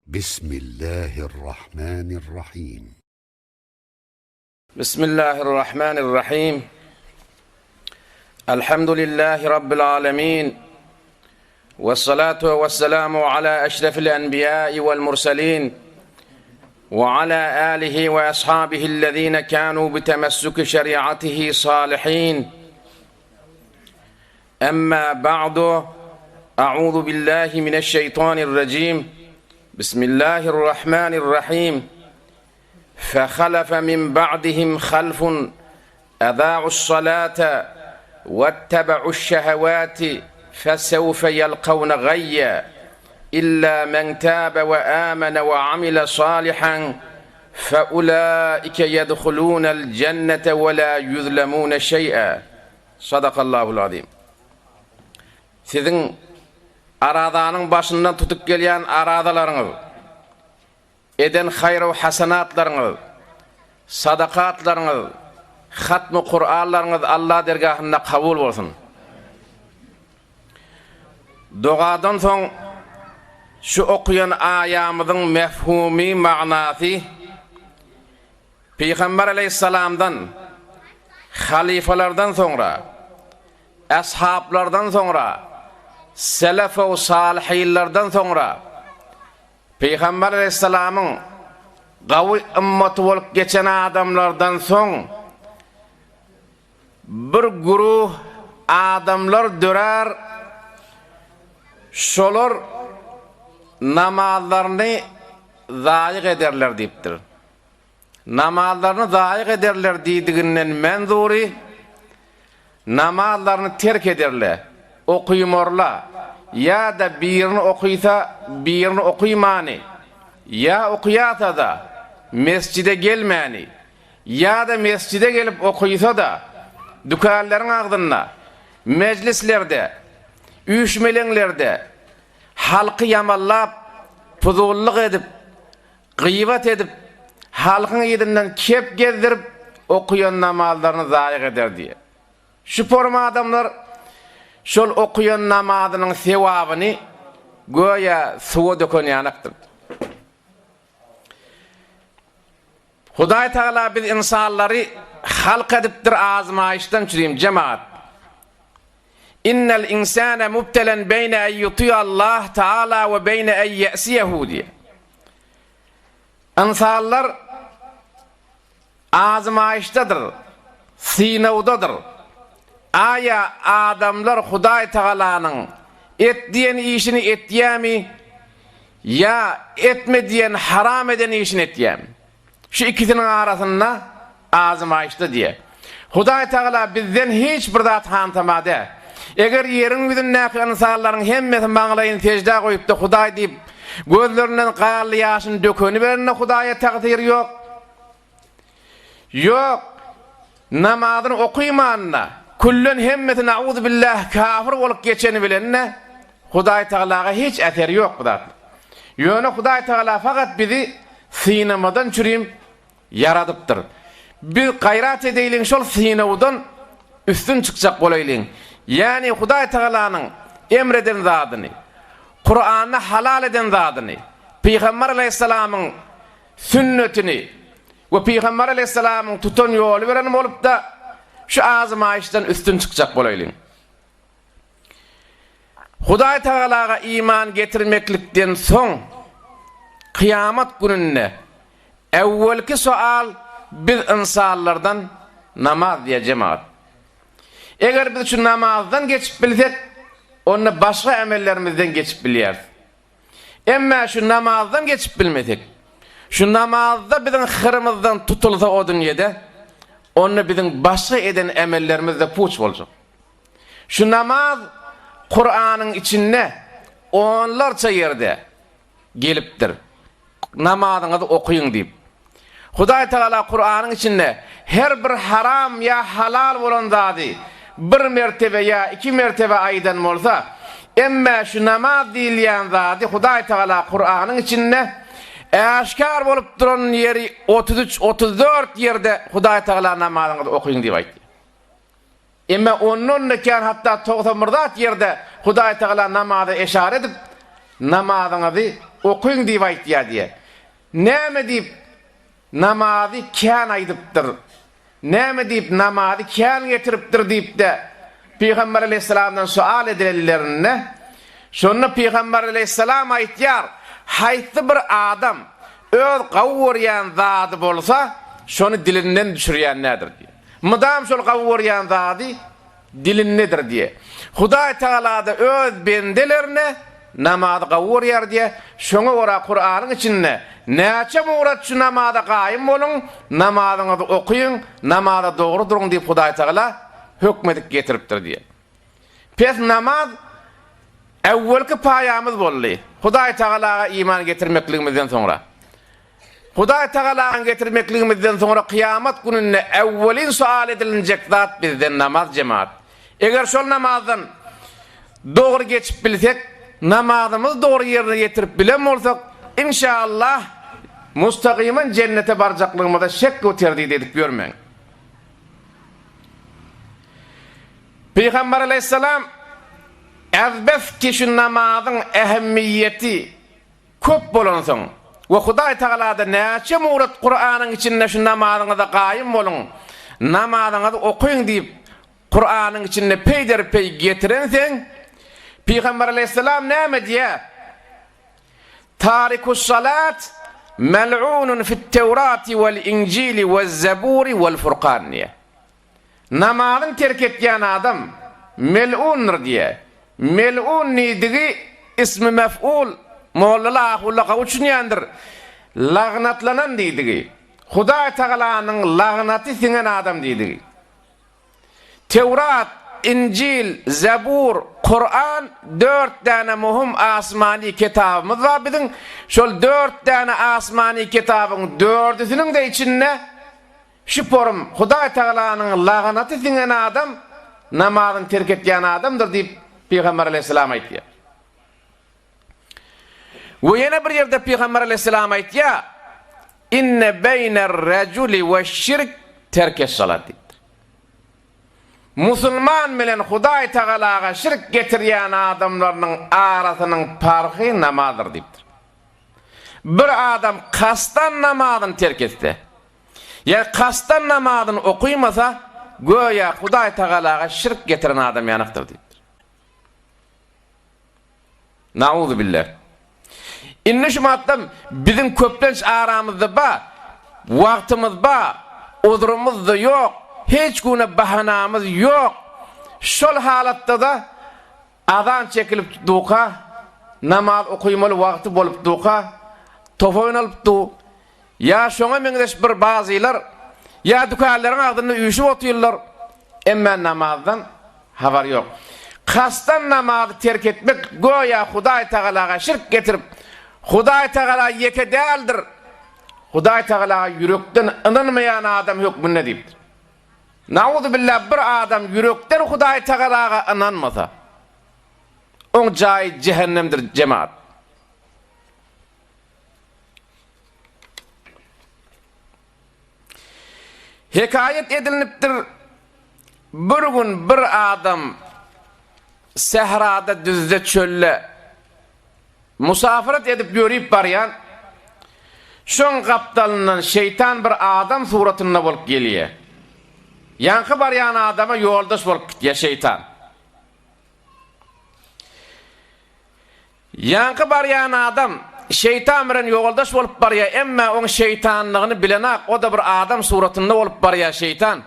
Bismillahirrahmanirrahim. Bismillahirrahmanirrahim. Elhamdülillahi Rabbil alemin. Ve salatu ve selamu ala eşrefil enbiyai vel murselin. Ve ala alihi ve ashabihillezine kanu bitemessuki şeriatihi salihin. Emma ba'du, A'udhu billahi mineşşeytanirracim. Bismillahirrahmanirrahim. Fehalefe min ba'dihim halfun edâ'us-salâte vettebe'uş-şehevâti fesevfe yelkavne gayya illa men tâbe ve âmene ve amile sâlihan feulâike yedhulûnel cennete ve lâ yuzlemûne şey'â. Sadakallahul azim. Siziň arazanyň başyndan tutup gelýän arazalaryňyz, eden haýr-u hasanatlaryňyz, sadakatlaryňyz, hatmy Kuranlaryňyz Allah dergahynda kabul bolsun. Dogadan soň şu okaýan aýamyzyň mefhumy magnasy Pygamber aleýhissalamdan, halyfalardan soňra, eshablardan soňra, selef-u salyhynlardan soňra Pygamber aleýhissalamyň gawy ymmaty bolup geçen adamlardan soň bir güruh adamlar dörär, şolar namazlaryny zaýyk ederler diýipdir. Namazlaryny zaýyk ederler diýdiginden menzury, namazlaryny terk ederle, okymorla, ýa-da birini okysa, birini okymany, ýa okýasa-da, mesjide gelmäni, ýa-da mesjide gelip okysa-da, dükanlaryň agzynda, mejlislerde, üýşmeleňlerde halky ýamanlap, puzullyk edip, Gybat edip, halkyň yzyndan kep gezdirip, okaýan namazlaryny zaýyk eder diýýär. Şu forma adamlar şol okaýan namazynyň sewabyny göýä suwa döken ýanakdyr. Hudaý Tagala biz ynsanlary halk edipdir azmaýyşdan çürim jemagat. Innel insane mubtelen beýne en yuti'allah taala we beýne en ye'siyehu diýýär. Ynsanlar azmaýyşdadyr, synawdadyr. Aýa adamlar Hudaý Tagalanyň et diýen işini etýämi ýa etme diýen haram eden işini etýämi? Şu ikisiniň arasynda azmaýyşda diýýär. Hudaý Tagala bizden hiç bir zat hantama däl. Eger ýeriň ýüzündäki ynsanlaryň hemmesi maňlaýyny seždä goýup-da Hudaý diýip, gözlerinden ganly ýaşyny dökeniberende Hudaýa tagsyry ýok. Ýok, namazyny okymanda, küllen hemmesi nauzubbillah kafir bolup geçeni bilen-de Hudaý Tagalaga hiç äseri ýok bu zatlaryň. Ýöne Hudaý Tagala fakat bizi synamadan çürim ýaradypdyr. Biz gaýrat edeýliň şol synawdan üstün çykjak bolaýlyň. Ýagny Hudaý Tagalanyň emreden zadyny, Kuranda halal eden zadyny, Pygamber alaýhyssalamyň sünnetini we Pygamber alaýhyssalamyň tutan ýoly bilen bolup-da şu azmaýyşdan üstün çykjak bolaýlyň. Hudaý Tagalaga iman getirmeklikden soň, kyýamat gününde äwwelki soal biz ynsanlardan namaz diýer jemagat. Eger biz şu namazdan geçip bilsek, onda başga emellerimizden geçip bilýäris. Emma şu namazdan geçip bilmesek, şu namazda biziň hyrymyzdan tutulsa o dünýede, onda biziň başga eden emellerimiz-de puç boljak. Şu namaz Kuranyň içinde onlarça ýerde gelipdir. Namazyňyzy okyň diýip. Hudaý Tagala Kuranyň içinde her bir haram ýa halal bolan zady bir mertebe ýa iki mertebe aýdan bolsa, emmä şu namaz diýilýän zady Hudaý Tagala Kuranyň içinde äşgär bolup duran ýeri 33, 34 ýerde Hudaý Tagala namazyňyzy okyň diýip aýtýar. Emma ondan-da kän hatda 91 zat ýerde Hudaý Tagala namaza eşara edip, namazyňyzy. okyň diýip aýtýar diýýär. Näme diýip namazy kän aýdypdyr? Näme diýip namazy kän getiripdir diýip-de, Pygamber aleýhissalamdan sual edilenlerinde, şonda Pygamber aleýhissalam aýtýar, Haýsy bir adam öz gawy görýän zady bolsa, şony dilinden düşürýän däldir diýýär. Mydam şol gawy görýän zady dilindedir diýýär. Hudaý Tagala-da öz bendelerine namazy gawy görýär diýýär. Şoňa görä Kuranyň içinde näçe murat şu namaza gaýym boluň, namazyňyzy okyň, namaza dogry duruň diýip Hudaý Tagala hökm edip getiripdir diýýär. Pes namaz äwwelki paýamyz boldy. Hudaý Tagalaga iman getirmekligimizden soňra. Hudaý Tagalany getirmekligimizden soňra kyýamat gününde äwwelin sual edilinjek zat bizden namaz jemaat. Eger şol namazdan dogry geçip bilsek, namazymyzy dogry ýerine ýetirip bilen bolsak, inşaallah mustagyman jennete barjaklygymyza şek we terdid edip ýörmäň. Pygamber aleýhissalam azbeski şu namazyň ähmiýeti köp bolansoň we Hudaý Tagalada näçe murat Kuranyň içinde şu namazyňyza gaýym boluň, namazyňyzy okyň diýip Kuranyň içinde peýderpeý getirenseň, Pygamber aleýhissalam näme diýýär? Tarikus-salat mel'unun fit-Tewrati wal-Injili wez-Zeburi wal-Furkan diýýär. Namazyny terk etýän adam mel'undyr diýýär. Mel'un diýdigi ismi mef'ul, mollalar ahulla gawy düşünýändir. Lagnatlanan diýdigi. Hudaý Tagalanyň lagnaty siňen adam diýdigi. Tewrat, Injil, Zebur, Kuran dört däne muhum asmany kitabymyz bar biziň. Şol dört däne asmany kitabyň dördüsiniň-de içinde Şu porum Hudaý Tagalanyň laganaty siňen adam namazyny terk etýän adamdyr diýip Pygamber aleýhissalam aýtýar. We ýene bir ýerde Pygamber aleýhissalam aýtýar, Inne beýner rejuli we şirk terkes-salat diýipdir. Musulman bilen Hudaý Tagalaga şirk getirýän adamlarynyň arasynyň parhy namazdyr diýipdir. Bir adam kasdan namazyny terk etse, Ýa kasdan namazyny okymasa, göýä Hudaý Tagalaga şirk getiren adam ýanykdyr diýipdir. Nauzubillah. Indi şu maddam biziň köplenç aramyzda ba, wagtymyz ba, uzrumyz-da ýok, hiç güne bahanamyz ýok. Şol halatda-da azan çekilip duka, namaz okymaly wagty bolup duka, top oýnalyp du, Ýa şoňa meňzeş bir bazylar, ýa dükanlaryň agzynda üýşüp otyrlar, emmä namazdan habary ýok. Kasdan namazy terk etmek göýä Hudaý Tagalaga şirk getirip, Hudaý Tagala ýeke däldir, Hudaý Tagalaga ýürekden ynanmaýan adam hökmünde diýipdir. Nauzubillah bir adam ýürekden Hudaý Tagalaga ynanmasa, oň jaýy jähennemdir jemaat. Hekaýat edilnipdir, Bir gün bir adam sährada, düzde, çölde musafarat edip ýörüp barýan, şoň gapdalyndan şeýtan bir adam suratynda bolup gelýär. Ýaňky barýan adama ýoldaş bolup gitýär şeýtan. Ýaňky barýan adam şeýtan bilen ýoldaş bolup barýar, emma oň şeýtanlygyny bilenak, o-da bir adam suratynda bolup barýar şeýtan.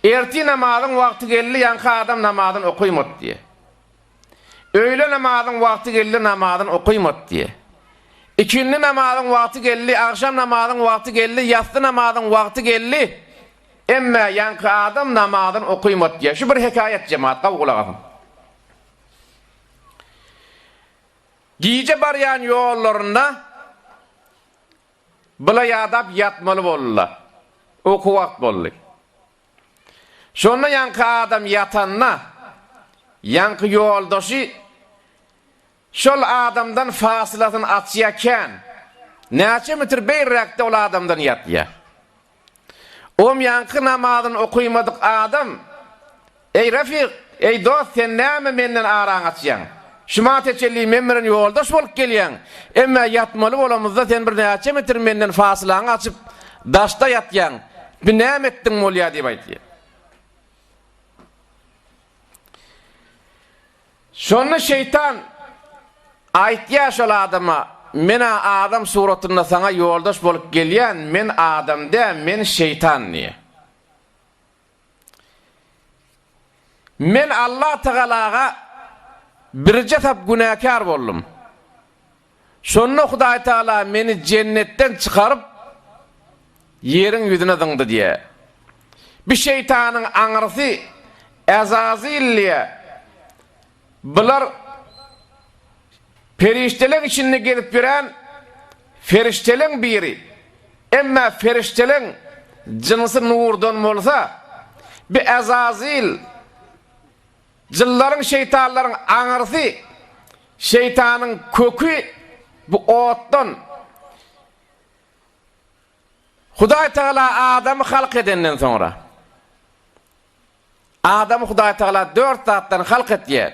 Ertir namazyň wagty geldi, ýaňky adam namazyny okymady diýýär. Öýle namazyň wagty geldi, namazyny okymady diýýär. Ikindi namazyň wagty geldi, agşam namazyň wagty geldi, ýassy namazyň wagty geldi, emma ýaňky adam namazyny okymady diýýär. Şu bir hekaýat jemagat, gawy gulak asyň. Gije barýan ýollarynda bula ýadap ýatmaly boldular. Uky wagt boldy. Şonda ýaňky adam ýatanda, ýaňky ýoldaşy şol adamdan fasylasyny açýar kän. Näçe metr beýräkde ol adamdan ýatýar. Om ýaňky namazyny okymadyk adam, Eý, Refik, eý, dost, sen näme menden araňy açýaň? Şumata çenli men bilen ýoldaş bolup gelýäň. Emma ýatmaly bolamyzda sen birnäçe metr menden fasylaňy açyp, daşda ýatýaň. Bi näme etdiň bolýa diýip aýtýar. Şonda şeýtan aýtýar şol adama, Men-ä adam suratynda saňa ýoldaş bolup gelýän, men adam däl, men şeýtan diýýär. Men Allah Tagalaga birje sap günäkär boldum. Şonda Hudaý Tagala meni jennetden çykaryp, ýeriň ýüzüne zyňdy diýýär. Bir şeýtanyň aňyrsy Äzazyl diýýär. Bular perişdeleň içinde gezip ýören ferişdeleň biri. Emma ferişdeleň jynsy nurdan bolsa, bi Äzazyl jynlaryň şeýtanlaryň aňyrsy, şeýtanyň köki bu otdan. Hudaý Tagala adamy halk edenden soňra, Adamy Hudaý Tagala dört zatdan halk etýär.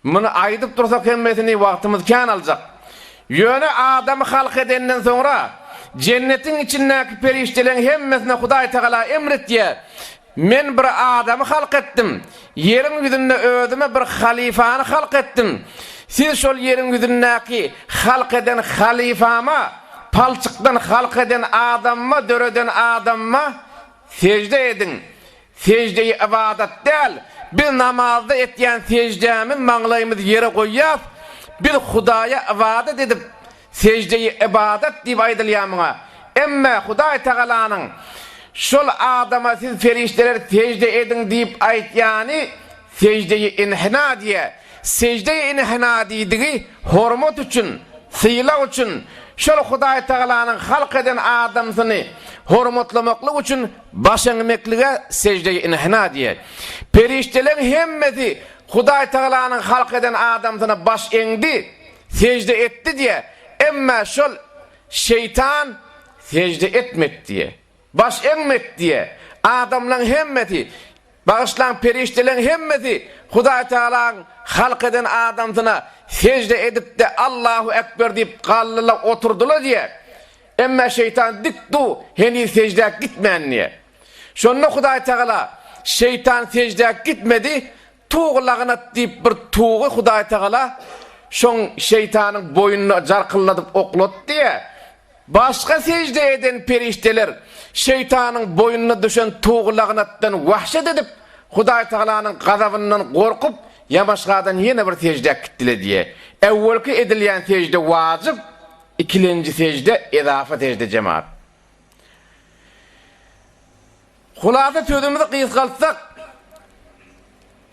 Muny aýdyp dursak hemmesini wagtymyz kän aljak. Ýöne adamy halk edenden soňra, jennetiň içindäki perişdeleň hemmesine Hudaý Tagala emr etýär, Men bir adamy halk etdim. Ýeriň ýüzünde özüme bir halyfany halk etdim. Siz şol ýeriň ýüzündäki halk eden halyfama, palçykdan halk eden adamyma, döreden adamyma sežde ediň. Seždeýi ybadat däl, biz namazda etýän seždämiz maňlaýymyzy ýere goýýas, biz Hudaýa ybadat edip, seždeýi ybadat diýip aýdylýar muňa. Emme Hudaý Tagalanyň şol adama siz perişdeler sežde ediň diýip aýtýany seždeýi inhina diýýär. Seždeýi inhina diýdigi hormat üçin, sylag üçin, şol Hudaý Tagalanyň halk eden adamsyny hormatlamaklyk üçin Baş eňmeklige sežde-i inhina diýer. Perişdeleň hemmesi Hudaý Tagalanyň halk eden adamsyna baş eňdi, sežde etdi diýer. Emma şol şeýtan sežde etmedi diýer. Baş eňmedi diýer. Adamlaň hemmesi, bagyşlaň perişdeleň hemmesi Hudaý Tagalaň halk eden adamsyna sežde edip-de Allahu Ekber diýip galdylar, oturdylar diýer. Emma şeýtan dik du, heniz seždä gitmän diýýär. Şonda Hudaý Tagala, Şeýtan seždä gitmedi, tugy lagnat diýip bir tugy Hudaý Tagala şoň şeýtanyň boýnuna jarkylladyp oklatdy diýýär. Başga sežde eden perişdeler şeýtanyň boýnuna düşen tugy lagnatdan wahşet edip, Hudaý Tagalanyň gazabyndan gorkup, ýamaşgadan ýene bir seždä gitdiler diýýär. Äwwelki edilýän sežde wajyp, Ikilenji sejde ezafa sejde jemaat. Hulasa sözümizi gysgaltsak,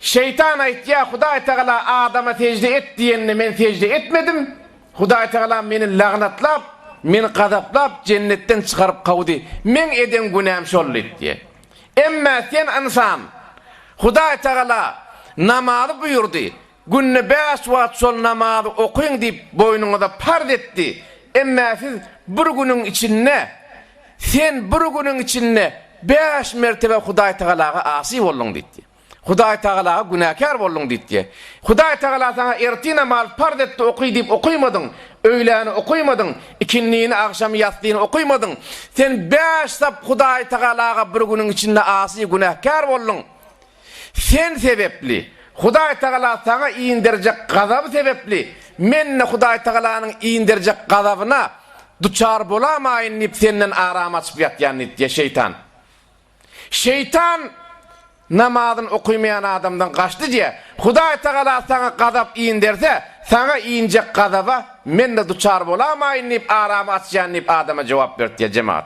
şeýtan aýtýar Hudaý Tagala adama sejde et diýende men sejde etmedim, Hudaý Tagala meni lagnatlap, meni gazaplap jennetden çykaryp kowdy, meň eden günäm şoldy diýýär. Emmä sen ynsan, Hudaý Tagala namazy buýurdy, Günde bäş wagt şol namazy okyň diýip boýnuňyza parz etdi. Emmä siz bir günüň içinde, sen bir günüň içinde bäş mertebe Hudaý Tagalaga asy bolduň diýdi. Hudaý Tagalaga günäkär bolduň diýdi. Hudaý Tagala saňa ertir namaz parz etdi oky diýip okymadyň, öýläni okymadyň, ikindini, agşamy, ýassyny okymadyň. Sen bäş sap Hudaý Tagalaga bir günüň içinde asy günäkär bolduň. Sen sebepli, Hudaý Tagala saňa inderjek gazaby sebepli, men-de Hudaý Tagalanyň inderjek gazabyna duçar bolamaýyn diýip senden aram açyp ýatýan diýipdir, şeýtan. Şeýtan namazyny okymaýan adamdan gaçdy diýýär. Hudaý Tagala saňa gazap inderse, saňa injek gazaba men-de duçar bolamaýyn diýip aram açýan diýip adama jogap berdi diýýär, jemagat.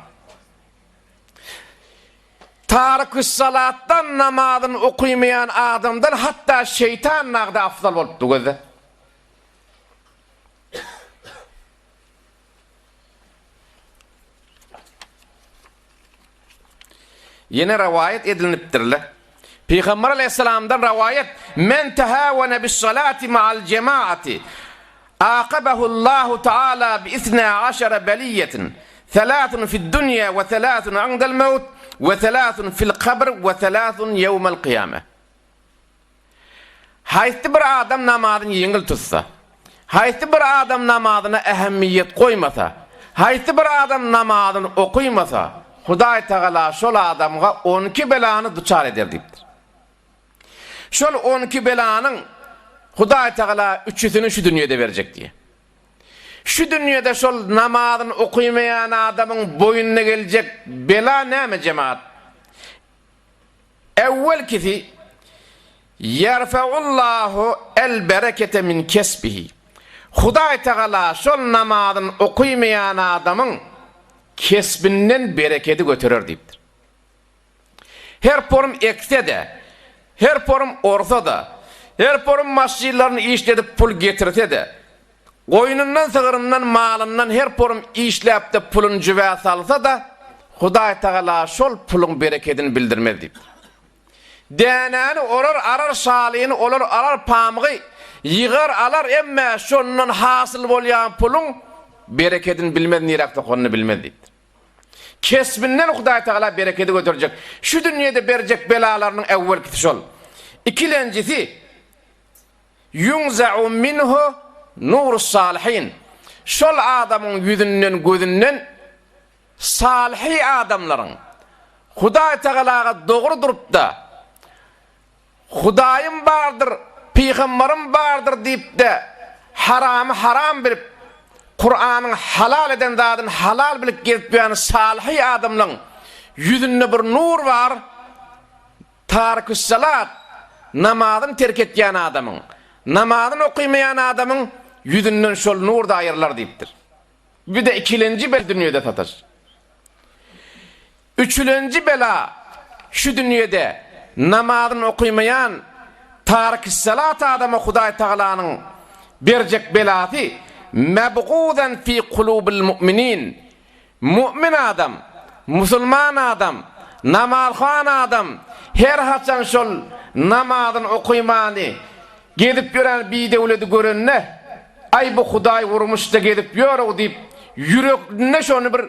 Tariküssalatdan namazyny okymaýan adamdan hatda şeýtan nagda afzal bolupdy gözde. Ýene rowaýat edilnipdirle. Pygamber aleýhissalamdan rowaýat, Men tehawana bis-salati ma'al jemaati, aqabahullahu taala bi isna aşara beliýetin, Selasun fid-dunýa we selasun indel mewt we selasun fil kabr we selasun ýewmel kyýame. Haýsy bir adam namazyny ýeňil tutsa, haýsy bir adam namazyna ähemmiýet goýmasa, haýsy bir adam namazyny okymasa, Hudaý Tagala şol adamga onki belany duçar eder diýipdir. Şol onki belanyň Hudaý Tagala üçüsini şu dünýede berjek diýýär. Şu dünýede şol namazyny okymaýan adamyň boýnuna geljek bela näme jemagat? Äwwelkisi, Ýerfeullahu el-berekete min kesbihi. Hudaý Tagala şol namazyny okymaýan adamyň kesbinden berekedi göterer diýipdir. Her porum ekse-de, her porum orsa-da, her porum maşynlaryny işledip pul getirse-de, goýnundan, sygryndan, malyndan her porum işläp-de puluny jübä salsa-da, Hudaý Tagala şol puluň berekedini bildirmez diýipdir. Dänäni orar, arar şalyny, olar arar pamygy, ýygar, alar, emme şondan hasyl bolýan puluň berekedini bilmez, niräk sokanyny bilmez diýipdir. Kesbinden Hudaý Tagala berekedi göterjek. Şu dünýede berjek belalarynyň äwwelkisi şol. Ikilenjisi, Ýunza'u minhu nurus-salihin. Şol adamyň ýüzünden, gözünden salyhy adamlaryň, Hudaý Tagalaga dogry durup-da, Hudaýym bardyr, pygambarym bardyr diýip-de, haramy haram bilip, Kuranyň halal eden zadyny halal bilip gezip ýören salyhy adamlaň ýüzünde bir nur bar, tariküssalat, namazyny terk etýän adamyň, namazyny okymaýan adamyň ýüzünden şol nur-da aýrylar diýipdir. Bir-de ikilenji bel dünýede sataş. Üçülenji bela şu dünýede namazyny okymaýan tarikissalat adama Hudaý Tagalanyň berjek belasy mebguzan fi kulubil mu'minin mu'min adam, musulman adam, namazhan adam her haçan şol namazyny okymany gezip ýören bidöwledi görende aý bu Hudaý urmuşda gezip ýör-ow diýip ýüreginde şony bir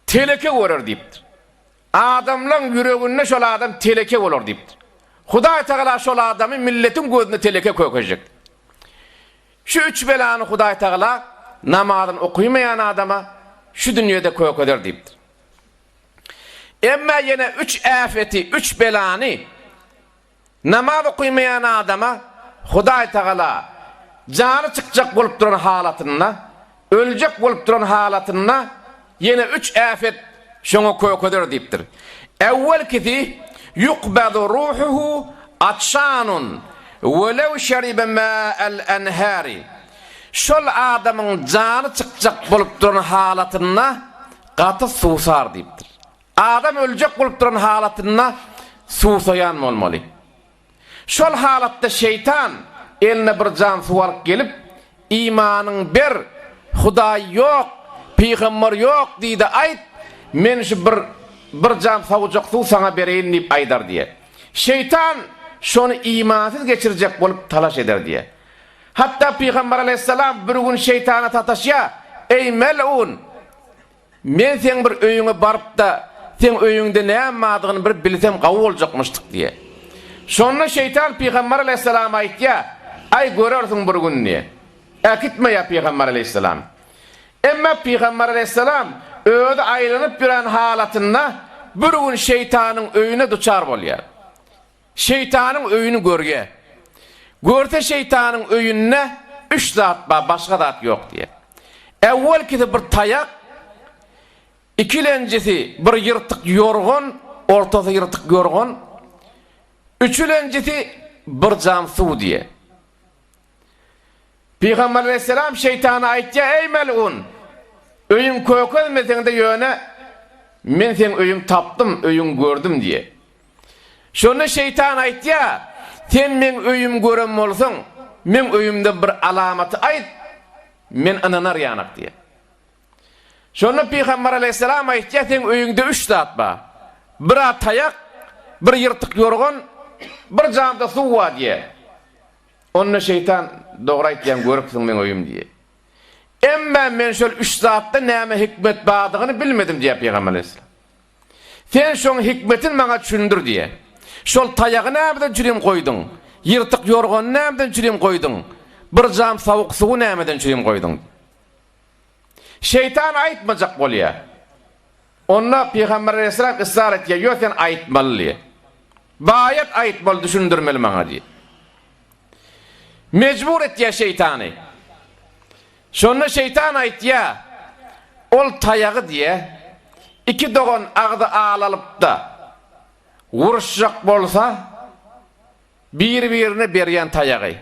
Teleke görer diýipdir. Adamlaň ýüreginde şol adam teleke bolar diýipdir. Hudaý Tagala şol adamy milletiň gözünde teleke kökejek. Şu üç belany Hudaý Tagala namazyny okymaýan adama şu dünýede kökezer diýipdir. Emma ýene üç äfeti, üç belany Namaz okymaýan adama Hudaý Tagala jany çykjak bolup duran halatynda, öljek bolup duran halatynda ýene üç äfet şoňa kökezer diýipdir. Äwwelkisi, Ýukbadu ruhuhu atşanun welew şeribe ma'el enhari. Şol adamyň jany çykjak bolup duran halatynda gaty suwsar diýipdir. Adam öljek bolup duran halatynda suwsaýan bolmaly. Şol halatda şeýtan eline bir jam suw alyp gelip, Imanyň ber, Hudaý ýok, pygambar ýok diý-de aýt, men şu bir bir jam sowujak suw saňa bereýin diýip aýdar diýe. Şeýtan şony imansyz geçirjek bolup talaş eder diýe. Hatda pygamber aleýhissalam bir gün şeýtana sataşýar, Eý mel'un! Men seň bir öýüňe baryp-da, seň öýüňde näme bardygyny bir bilsem gawy boljakmyşdyk diýýär. Şonda şeýtan pygamber aleýhissalama aýtýar, Aý, görersiň bir gün diýýär. Äkitmeýär pygamber aleýhissalam. Emma pygamber aleýhissalam özi aýlanyp ýören halatynda bir gün şeýtanyň öýüne duçar bolýar. Şeýtanyň öýüni görýä. Görse şeýtanyň öýünde üç zat bar, başga zat ýok diýýä. Äwwelkisi bir taýak, ikilenjisi bir ýyrtyk ýorgan, ortasy ýyrtyk ýorgan, üçülenjisi bir jam suw diýýä. Pygamber aleýhissalam şeýtana aýtýar, Eý melgun! Öýüň kökezmeseň-de ýöne men seň öýüň tapdym, öýüňi gördüm diýýär. Şonda şeýtan aýtýar, Sen meň öýümi gören bolsaň, meň öýümde bir alamaty aýt, men ynanar ýanak diýýär. Şonda Pygamber aleýhissalam aýtýar, Seň öýüňde üç zat bar. Bir-ä taýak, bir ýyrtyk ýorgan, bir jamda suw bar diýýär. Onda şeýtan, Dogry aýtýaň, görüpsiň meň öýüm diýýär. Emma men şol üç zatda näme hikmet bardygyny bilmedim diýýär Pygamber aleýhissalam. Sen şoň hikmetini maňa düşündir diýýär. Şol taýagy nämeden çürim goýduň? Ýyrtyk ýorgany nämeden çürim goýduň? Bir jam sowuk suwy nämeden çürim goýduň? Şeýtan aýtmajak bolýar. Onda Pygamber aleýhissalam ysrar etýär, Ýok, sen aýtmaly diýýär. Baýat aýtmaly, düşündirmeli maňa diýýär. Mejbur etýär şeýtany. Şonda şeýtan aýtýar, Ol taýagy diýýär, iki dogan agzy alalyp-da, uruşjak bolsa, biri-birine berýän taýagy.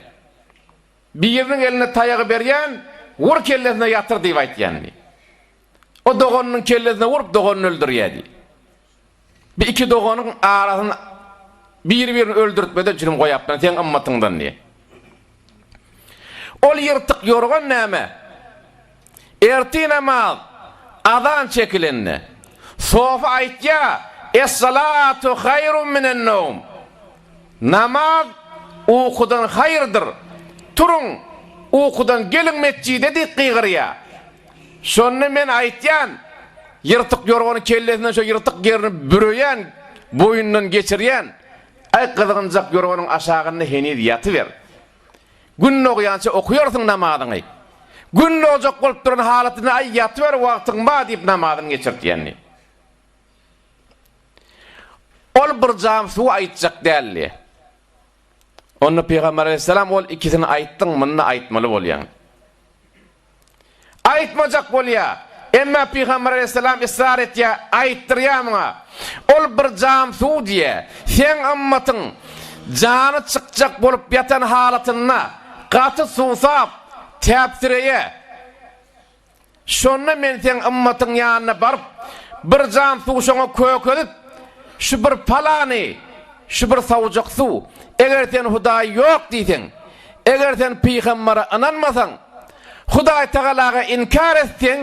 Biriniň eline taýagy berýän, wur kellesine ýatyr diýip aýtýan diý. O doganynyň kellesine urup doganyny öldürýär diý. Bi iki doganyň arasyny biri-birini öldürtmeden çürim goýapdyr seň ymmatyňdan diý. Ol ýyrtyk ýorgan näme? Ertir namaz azan çekilende, sofy aýtýar, Es-salatu haýrun minen-nowm. Namaz ukudan haýyrdyr. Turuň, ukudan geliň metjide diýip gygyrýar. Şonda men aýtýan, ýyrtyk ýorgany kellesinden şo ýyrtyk ýerini büreýän, boýundan geçirýän, Aý gyzgynjak ýorganyň aşagynda heniz ýatyber. Gün dogýança okaýarsyň namazyňy. Gün dogjak bolup duran halatynda aý ýatyber wagtyň bar diýip namazyny geçirtýän diýip. Ol bir jam suw aýtjak däldi. Onda Pygamber aleýhissalam ol ikisini aýtdyň munda aýtmaly bolýaň. Aýtmajak bolýar. Emma Pygamber aleýhissalam ysrar etýär, aýtdyrýar muňa. Ol bir jam suw diýýär. Seň ymmatyň jany çykjak bolup ýatan halatynda gaty suwsap, täpsireýär. Şonda men seň ymmatyň ýanyna baryp, bir jam suw şoňa kökezip, şu bir palany, şu bir sawujak suw, eger sen Hudaý ýok diýseň, eger sen pygambere ynanmasaň, Hudaý Tagalaga inkär etseň,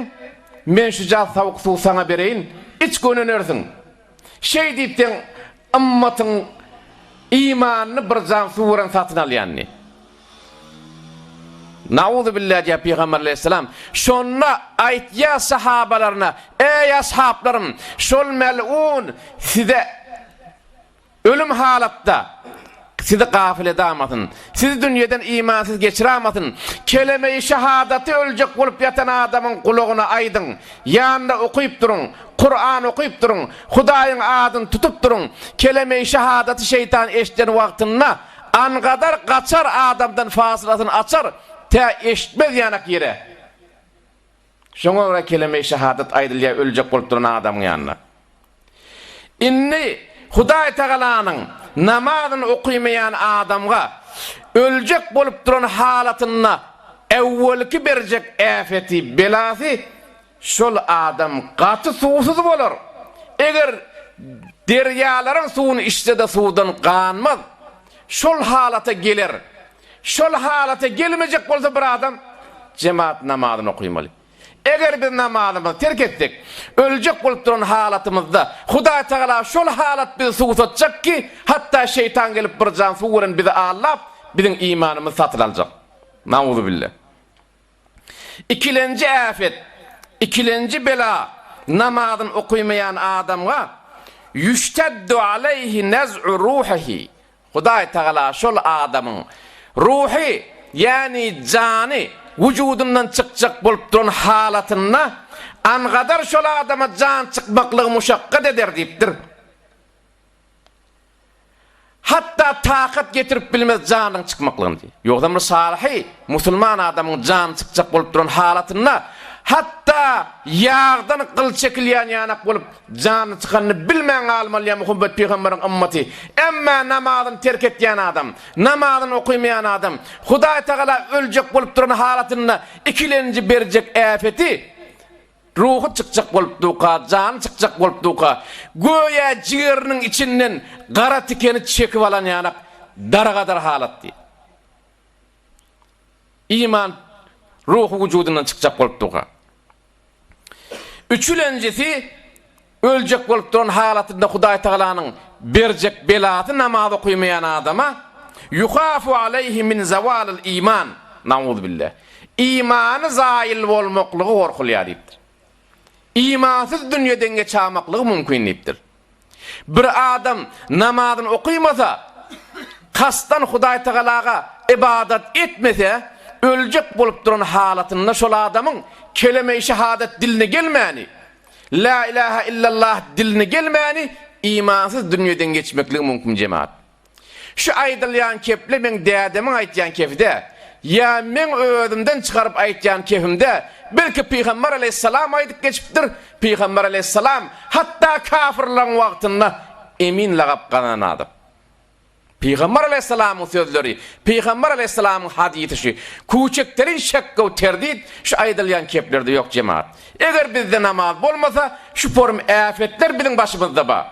men şuja sawuk suw saňa bereýin, iç gönenersiň. Şeý diýip seň ymmatyň imanyny bir jam suw bilen satyn alýan diý. Nauzubilla diýýär Pygamber aleýhissalam. Şonda aýtýar sahabalaryna, Eý ashablarym, şol mel'un size ölüm halatda sizi gafyl edamasyn, sizi dünýeden imansyz geçiramasyn. Kelemeýi şahadaty öljek bolup ýatan adamyň gulagyna aýdyň, ýanynda okyp duruň, Kuran okyp duruň, Hudaýyň adyny tutup duruň. Kelemeýi şahadaty şeýtan eşiden wagtynda Angadar gaçar adamdan fasylasyny açar, tä eşitmez ýanak ýere. Şoňa görä kelemeýi şahadat aýdylýar öljek bolup duran adamyň ýanynda. Indi Hudaý Tagalanyň namazyny okymaýan adamga öljek bolup duran halatynda äwwelki berjek äfeti, belasy Şol adam gaty suwsuz bolar. Eger derýalaryň suwuny içse-de suwdan ganmaz. Şol halata geler. Şol halata gelmejek bolsa bir adam jemaat namazyny okymaly. Eger biz namazymyzy terk etsek, öljek bolup duran halatymyzda Hudaý Tagala şol halat bizi suwsatjak ki, hatda şeýtan gelip bir jam suw bilen bizi aldap, biziň imanymyzy satyn aljak. Nauzubilla. Ikilenji äpet, ikilenji bela namazyny okymaýan adamga, Ýüşteddu aleýhi nez'u ruhihi, Hudaý Tagala şol adamyň ruhy, ýagny jany wujudyndan çykjak bolup duran halatynda, angadar şol adama jan çykmaklygy muşakgat eder diýipdir. Hatda takat getirip bilmez janyň çykmaklygyny diýýär. Ýogsam bir salyhy musulman adamyň jany çykjak bolup duran halatynda hatda ýagdan gyl çekilýän ýanak bolup jany çykanyny bilmän galmaly ýa Muhammet pygamberiň ymmaty. Emma namazyny terk etýän adam, namazyny okymaýan adam Hudaý tagala öljek bolup duran halatynda ikilenji berjek äpeti Ruhy çykjak bolup duka, jany çykjak bolup duka, göýä jigeriniň içinden gara tikeni çekip alan ýanak daragadar halatdy. Iman ruhy wujudyndan çykjak bolup duka. Üçülenjisi öljek bolup duran halatynda Hudaý Tagalanyň berjek belasy namaz okymaýan adama, Ýuhafu aleýhi min zawalyl iman, nauzubilla. Imany zaýyl bolmaklygy gorkulýar diýipdir. Imansyz dünýeden geçamaklygy mümkin diýipdir. Bir adam namazyny okymasa, Kasdan Hudaý Tagalaga ybadat etmese, öljek bolup duran halatynda şol adamyň keleme-i şehadet diline gelmäni, Lä ilähä illallah diline gelmäni imansyz dünýeden geçmekligi mümkin jemaat. Şu aýdylýan keple meň dädemiň aýtýan kefi-dä, ýa meň özümden çykaryp aýtýan kefim-dä, belki Pygamber aleýhissalam aýdyp geçipdir, Pygamber aleýhissalam hatda kafyrlaryň wagtynda emin lagap gazanan adam. Pygamber aleýhissalamyň sözleri, Pygamber aleýhissalamyň hadysy şu. Küçekderin şekgew terdit şu aýdylýan keplerde ýok jemaat. Eger bizde namaz bolmasa şu forum äfetler biziň başymyzda bar.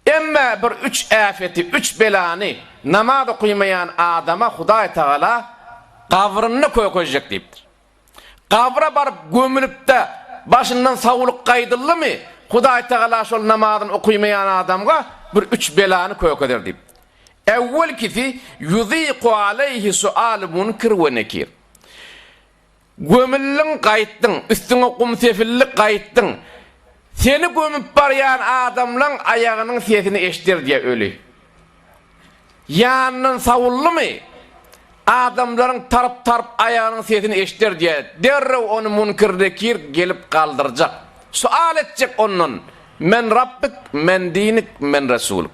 Emme bir üç äfeti, üç belany namaz okymaýan adama Hudaý Tagala gabrynda kökezjek diýipdir. Gabra baryp gömülipde başyndan sawulyk gaýdyldymy, Hudaý Tagala şol namazyny okymaýan adamga bir üç belany kökezer diýipdir. Äwwelkisi, Ýuzyku aleýhi sualu munkir we nekir. Gömüldiň gaýtdyň, üstüňe gum sepildi gaýtdyň. Seni gömüp barýan adamlaň aýagynyň sesini eşder diýýär öli. Ýanyndan sawuldymy, adamlaryň tarp-tarp aýagynyň sesini eşder diýýär. Derrew ony Munkir-Nekir gelip galdyrjak. Sual etjek ondan, Men Rabbik, men dinik, men Resulyk.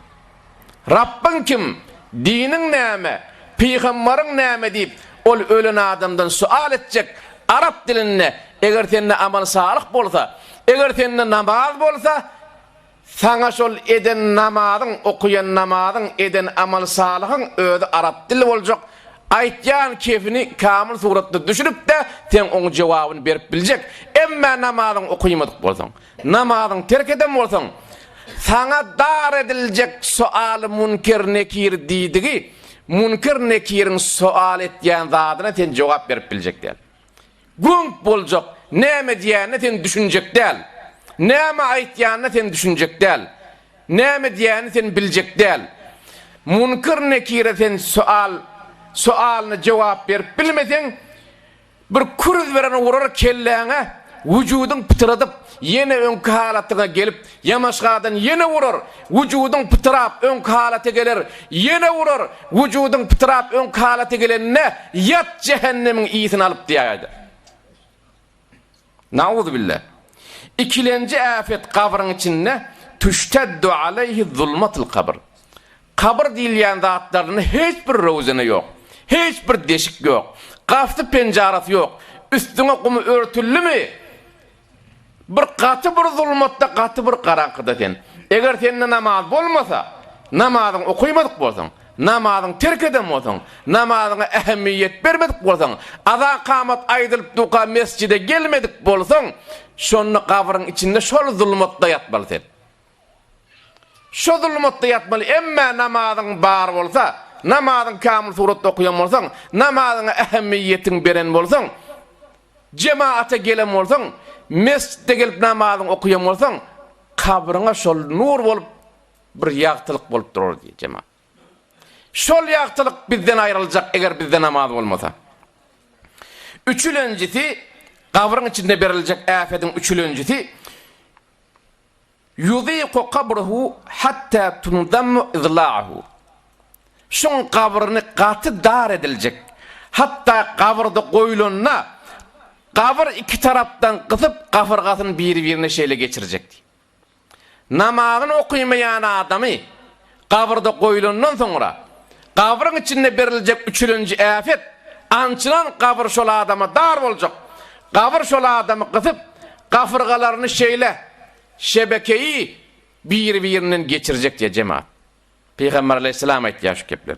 Rabbyň kim? Diniň näme? Pygambaryň näme diýip, ol ölen adamdan sual etjek, arap dilinde, eger sende amal salyh bolsa, eger sende namaz bolsa, saňa şol eden namazyň, okaýan namazyň, eden amal salyhyň özi arap dili boljak, aýtýan kefini kamyl suratda düşünip-de, sen oň jogabyny berip biljek, emmä namazyňy okaýmadyk bolsaň. Namazyňy terk eden bolsaň, saňa dar ediljek soaly Munker-Nekir diýdigi, Munker-Nekiriň soal etýän zadyna sen jogap berip biljek däl. Güňk boljak, näme diýýänine sen düşünjek däl. Näme aýtýanyna sen düşünjek däl. Näme diýýänini sen biljek däl. Munker-Nekire sen soal, soalyna jogap berip bilmeseň, Bir kürz beren urar kelläňe, wujudyň pytradyp, ýene öňki halatyňa gelip, ýamaşgadan ýene urar, wujudyň pytrap, öňki halata geler, ýene urar, wujudyň pytrap, öňki halata gelende, ýat jähennemiň ysyny alyp diýäýdi. Nauzubilla. Ikilenji äpet gabryň içinde tüşteddu aleýhi zulmatul kabr. Kabyr diýilýän zatlarynda hiç bir röwzene ýok. Hiç bir deşik ýok. Gapysy penjarasy ýok. Üstüňe gumy örtüldimi? Bir gaty bir zulmatda gaty bir garaňkyda sen. Eger sende namaz bolmasa, namazyňy okymadyk bolsaň, namazyňy terk eden bolsaň, namazyňa ähmiýet bermedik bolsaň, azan-kamat aýdylyp durka mesjide gelmedik bolsaň, şonda gabryň içinde şol zulmatda ýatmaly sen. Şo zulmatda ýatmaly, emmä namazyň bar bolsa, namazyň kamyl suratda okaýan bolsaň, namazyňa ähmiýetiň beren bolsaň, jemaata gelen bolsaň, mesjitde gelip namazyňy okaýan bolsaň, kabryňa şol nur bolup, bir ýagtylyk bolup durar diýýär jemaat. Şol ýagtylyk bizden aýryljak, eger bizde namaz bolmasa. Üçülenjisi, gabryň içinde beriljek äpediň üçülenjisi, Ýuzyku kabruhu hatta tundammu izla'uhu. Şuň gabryny gaty dar ediljek. Hatda gabyrda goýlanda, gabyr iki tarapdan gysyp, gapyrgasyny biri-birine şeýle geçirjek diýip. Namazyny okymaýan adamy gabyrda goýlandan soňra, gabryň içinde beriljek üçülenji äpet, ançylan gabyr şol adama dar boljak. Gabyr şol adamy gysyp, gapyrgalaryny şeýle şebekeýi biri-birinden geçirjek diýýär jemaat. Pygamber aleýhissalam aýtýar şu gepleri.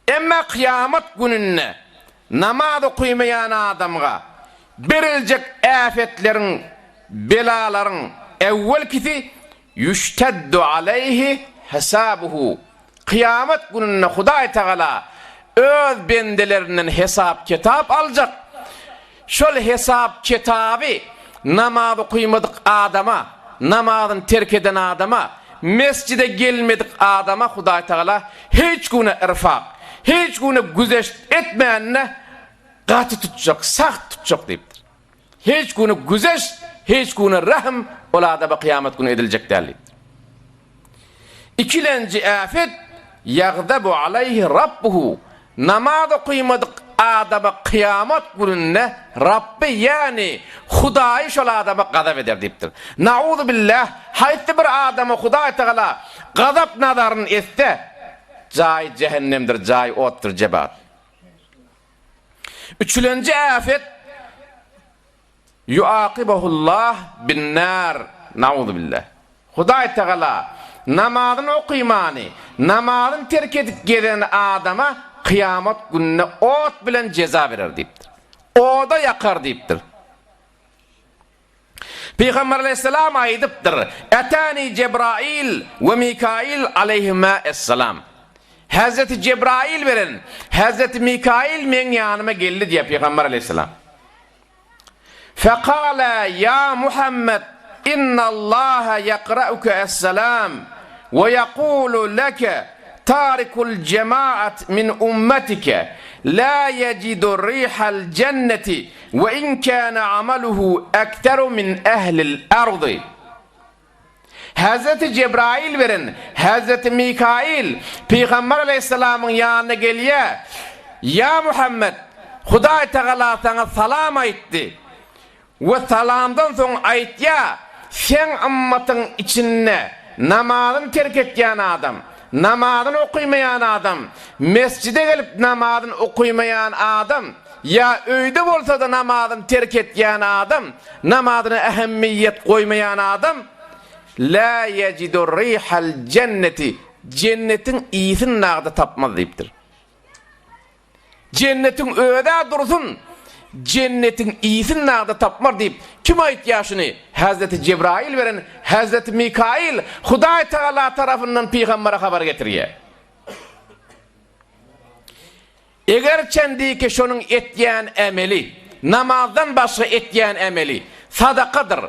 Emma kyýamat gününde namaz okymaýan adamga beriljek äpetleriň, belalaryň äwwelkisi Ýüşteddu aleýhi hesabuhu, Kyýamat gününde Hudaý Tagala öz bendelerinden hesap-kitap aljak. Şol hesap-kitaby namaz okymadyk adama, namazyny terk eden adama, mesjide gelmedik adama Hudaý Tagala hiç güne irfak, hiç güne güzeşt etmänine gaty tutjak, sagt tutjak diýipdir. Hiç güne güzeşt, hiç güne rehm ol adama kyýamat güni ediljek däl diýipdir. Ikilenji äfet, Ýagdabu aleýhi Rabbuhu, namaz okymadyk adama kyýamat gününde Rabby ýäni Hudaýy şol adama gazap eder diýipdir. Nauzubillah, haýsy bir adama Hudaý Tagala gazap nazaryny etse, jaýy jähennemdir, jaýy otdur jebat. Üçülenji äfet, Ýuakybahullah bin-nar, nauzubillah. Hudaý Tagala namazyny okymany, namazyny terk edip gezen adama kyýamat gününde ot bilen jeza berer diýipdir. Oda ýakar diýipdir. Pygamber aleýhissalam aýdypdyr, Ätäni Jebraýyl we Mikaýyl aleýhimä essalam. Hezreti Jebraýyl bilen Hezreti Mikaýyl meň ýanyma geldi diýýär Pygamber aleýhissalam. Fekala ýa Muhammet innallaha ýakrauke es-salam we ýekulu leke tarikul jemaat min ummetike la ýejidu rihal jenneti we in kana amaluhu ekteru min ehlil ardy. Hezreti Jebraýyl bilen Hezreti Mikaýyl Pygamber aleýhissalamyň ýanyna gelýär, Ýa Muhammet, Hudaý Tagala saňa salam aýtdy we salamdan soň aýtýar, seň ymmatyň içinde namazyny terk etýän adam, namazyny okymaýan adam, mesjide gelip namazyny okymaýan adam, Ýa öýde bolsa-da namazyny terk etýän adam, namazyna ähemmiýet goýmaýan adam, Lä ýejidu rihal jenneti, jennetiň ysyny nagda tapmaz diýipdir. Jennetiň öz-ä dursun, jennetiň ysyny nagda tapmaz diýip, kim aýtýar şuny? Hezreti Jebraýyl beren Hezreti Mikaýyl Hudaý Tagala tarapyndan pygambere habar getirýär. Eger çendiki şonuň etýän emeli, namazdan başga etýän emeli, sadakadyr,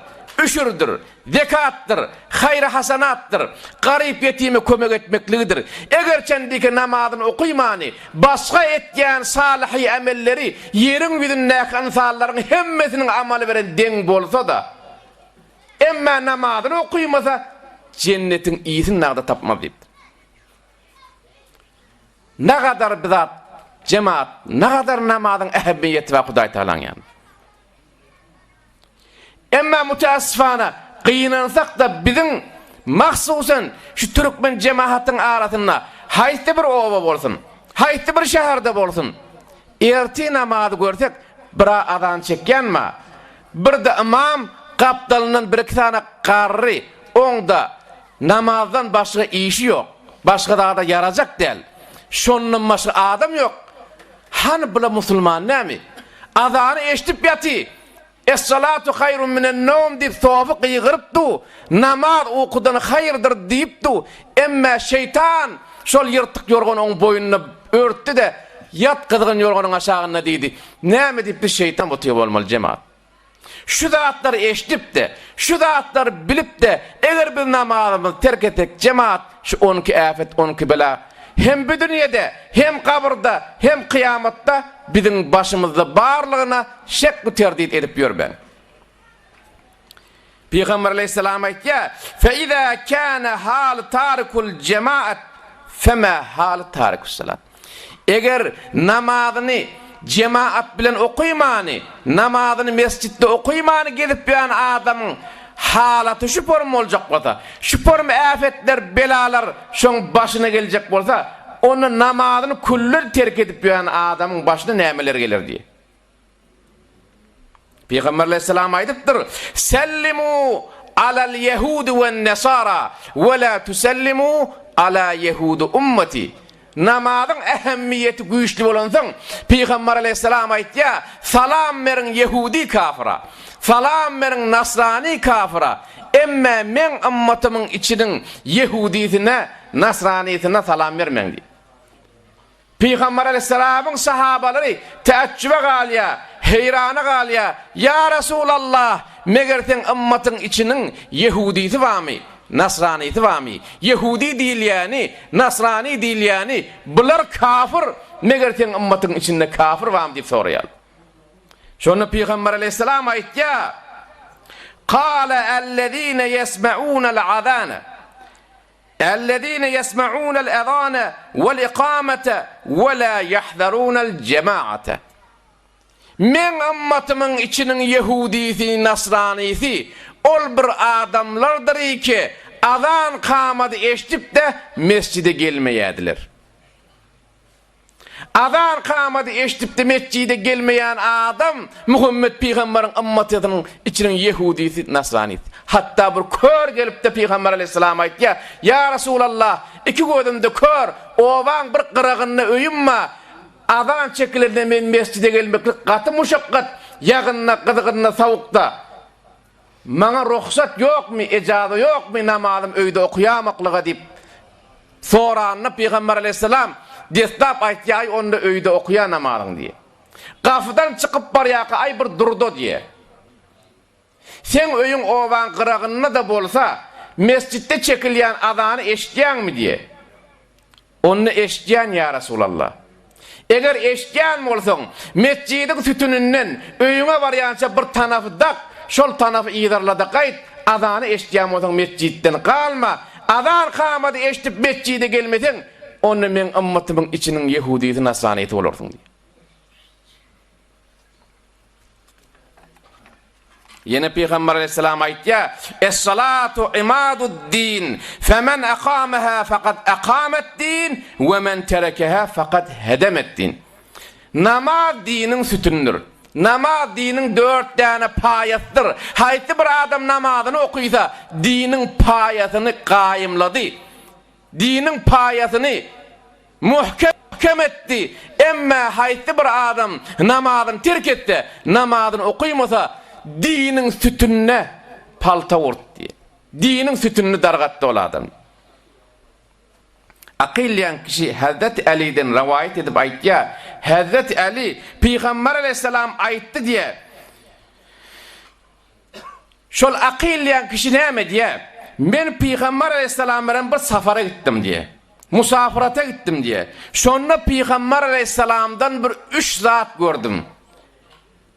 üşürdir, zekatdyr, haýry-hasanatdyr, garyp-ýetime kömek etmekligidir, eger çendiki namazyny okymany, başga etýän salyhy emelleri ýeriň ýüzündäki ynsanlaryň hemmesiniň amaly bilen deň bolsa-da, emmä namazyny okymasa, jennetiň ysyn nagda tapmaz diýipdir. Nagadar bir zat jemaat, nagadar namazyň ähmiýeti bar Hudaý Tagalaň ýanynda. Emma mütäessifana gynansak-da biziň mahsusan şu türkmen jemahatyň arasynda haýsy bir oba bolsun, haýsy bir şäherde bolsun ertir namazy görsek bira azan çekýän bar, birde ymam gapdalyndan bir-iki sany garry oňda Namazdan başga işi ýok. Başga zada ýarajak däl. Şondan başga adam ýok. Hany bula musulman nämi? Azany eşdip ýaty. Es-salatu haýrun minen-nowm diýip sofy gygyryp du. Namaz ukudan haýyrdyr diýip du. Emmä şeýtan şol ýyrtyk ýorgany oň boýnuna örtdi-de, ýat gyzgyn ýorganyň aşagynda diýdi. Näme diýip biz şeýtan otyr bolmaly jemagat? Şu zatlary eşidip-de, şu zatlary bilip-de, eger biz namazymyzy terk etsek, jemaat, şu onki äpet, onki bela hem bu dünýede, hem gabyrda, hem kyýamatda biziň başymyzda barlygyna şek-u terdit edip ýörmäň. Pygamber aleýhissalam aýtýar, Fe-izâ kâne hâlu târikul jemaat, femâ hâlu târikus-salat. Eger namazyny jemaat bilen okymany, namazyny mesjitde okymany gezip ýören adamyň halaty şu form boljak bolsa, şu form äpetler, belalar şoň başyna geljek bolsa, onda namazyny külli terk edip ýören adamyň başyna nämeler geler diýýär. Pygamber aleyhisselam aýdypdyr, Sellimu alal ýehudi wen nesara we la tusellimu ala ýehudi ummati. Namazyň ähemmiýeti güýçli bolansoň, Pygamber aleyhisselam aýtýar, Salam beriň ýehudi kafyra, salam beriň nasrani kafyra, emme meň ymmatymyň içiniň ýehudisine, nasranisine salam bermäň diýip. Pygamber aleýhissalamyň sahabalary täjjübe galýar, heýrana galýar, Ýa Resulallah, meger seň ymmatyň içiniň ýehudysy barmy, nasranysy barmy? Ýehudi diýilýäni, nasrany diýilýäni, bular kafir, meger seň ymmatyň içinde kafir barmy diýip soraýarlar. Şonda Pygamber aleýhissalam aýtýar, Kale ellezine ýesmeunel azana. Ellezine ýesme'unel ezane wel ikamete we la ýahzerunel jemaate. Meň ymmatymyň içiniň ýehudisi, nasranysy ol bir adamlardyr ki, azan kamady eşdip-de mesjide gelmeýärdiler. Azan kamady eşdip-de mesjide gelmeýän adam Muhammet pygamberiň ymmatynyň içiniň ýehudisi, nasranysy. Hatda bir kör gelip-de pygamber aleýhissalama aýtýar, Ýa Resulallah, iki gözüm-de kör, obaň bir gyragynda öýüm bar, Azan çekilende men mesjide gelmeklik gaty muşakgat, ýagynda, gyzgynda, sowukda. Maňa rugsat ýokmy, ejaza ýokmy namazym öýde okaýamaklyga diýip soranda Pygamber aleýhissalam deslap aýtýar, aý onda öýde okaýa namazyňy diýýär. Gapydan çykyp barýarka aý bir durda diýýär. Seň öýüň obaň gyragynda-da bolsa, mesjitde çekilýän azany eşidýäňmi diýýär. Onda eşidýän ýa Resulallah. Eger eşidýän bolsaň, metjidiň sütüninden öýüňe barýança bir tanapy dak, şol tanapy yzarla-da gaýt, azany eşidýän bolsaň metjitden galma, azan kamady eşidip metjide gelmeseň, onda meň ymmatymyň içiniň ýehudysy, nasranysy bolarsyň diýýär. Ýene Pygamber aleyhisselam aýtýar, Es-salatu imadud-din, femen akamaha faqad akamet-din, we men terekeha faqad hedemet-din. Namaz diniň sütünidir. Namaz diniň dört däne paýasydyr. Haýsy bir adam namazyny okysa, diniň paýasyny gaýymlady. Diniň paýasyny Muhkem etdi. Emmä haýsy bir adam namazyny terk etse, namazyny okymasa, diniň sütünine palta urdy. Diniň sütünini dargatdy ol adam. Akyl diýen kişi Hezreti Äliden rowaýat edip aýtýar, Hezreti Äli, Pygamber aleýhissalam aýtdy diýýär. Şol Akyl diýen kişi näme diýýär? Men Pygamber aleýhissalam bilen bir sapara gitdim diýýär. Musafyrata gitdim diýýär. Şonda Pygamber aleýhissalamdan bir üç zat gördüm.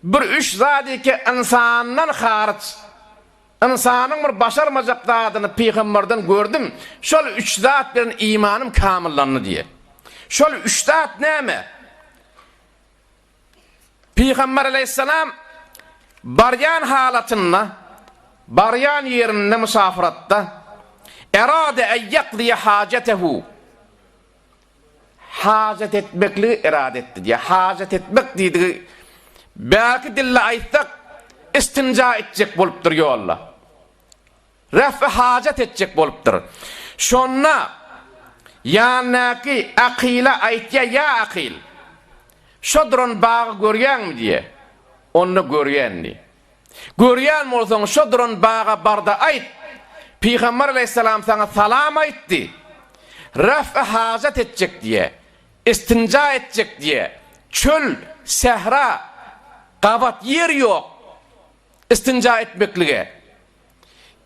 Bir üç zady ki ynsandan haryç, ynsanyň bir başarmajak zadyny pygamberden gördüm. Şol üç zat bilen imanym kamyllandy diýýär. Şol üç zat näme? Pygamber aleýhissalam barýan halatynda, barýan ýerinde musafiratda, erade en ýakdyýa hajetehu, hajat etmekligi erade etdi diýýär. Hajat etmek diýdigi, bärki dilde aýtsak, istinja etjek bolupdyr ýolda. Ref'i hajat etjek bolupdyr. Şonda ýanyndaky Akyla aýtýar, Ýa Akyl, şo duran bagy görýäňmi diýýär. Onda görýän diýýär. Görýän bolsaň, şo duran baga bar-da aýt, Pygamber alaýhyssalam saňa salam aýtdy. Ref'i hajat etjek diýýär. Istinja etjek diýýär. Çöl, sähra, gabat ýer ýok. Istinja etmeklige.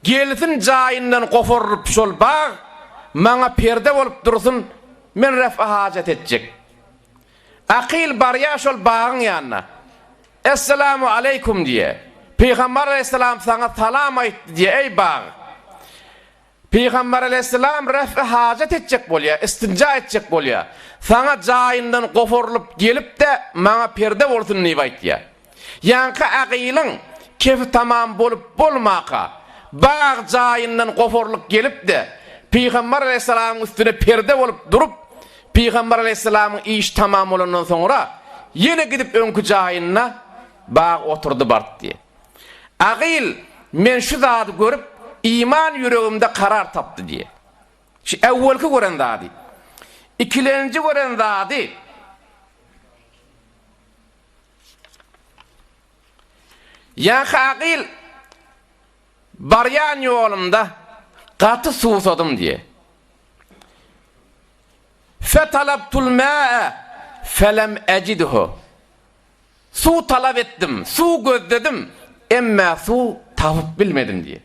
Gelsin jaýyndan goparylyp şol bag, maňa perde bolup dursun, men ref'i hajat etjek. Akyl barýar şol bagyň ýanyna. Esselamu aleýkum diýýär. Pygamber aleýhissalam saňa salam aýtdy diýýär, eý bag. Pygamber aleýhissalam ref'i hajat etjek bolýar, istinja etjek bolýar. Saňa jaýyndan goparylyp gelip-de, maňa perde bolsun diýip aýtýar. Ýaňky Agylyň kefi tamam bolup bolmaka, bag jaýyndan goparylyp gelip-de, Pygamber aleýhissalamyň üstüne perde bolup durup, Pygamber aleýhissalamyň işi tamam bolandan soňra, ýene gidip öňki jaýynda bag oturdy bardy. Agyl, men şu zady görüp, iman ýüregimde karar tapdy diýýär. Şu äwwelki gören zady. Ikilenji gören zady, Ýa-ha Agyl, barýan ýolumda gaty suwsadym diýýär. Fetalabtul mäe felem ejidhu. Suw talap etdim, suw gözledim, emmä suw tapyp bilmedim diýýär.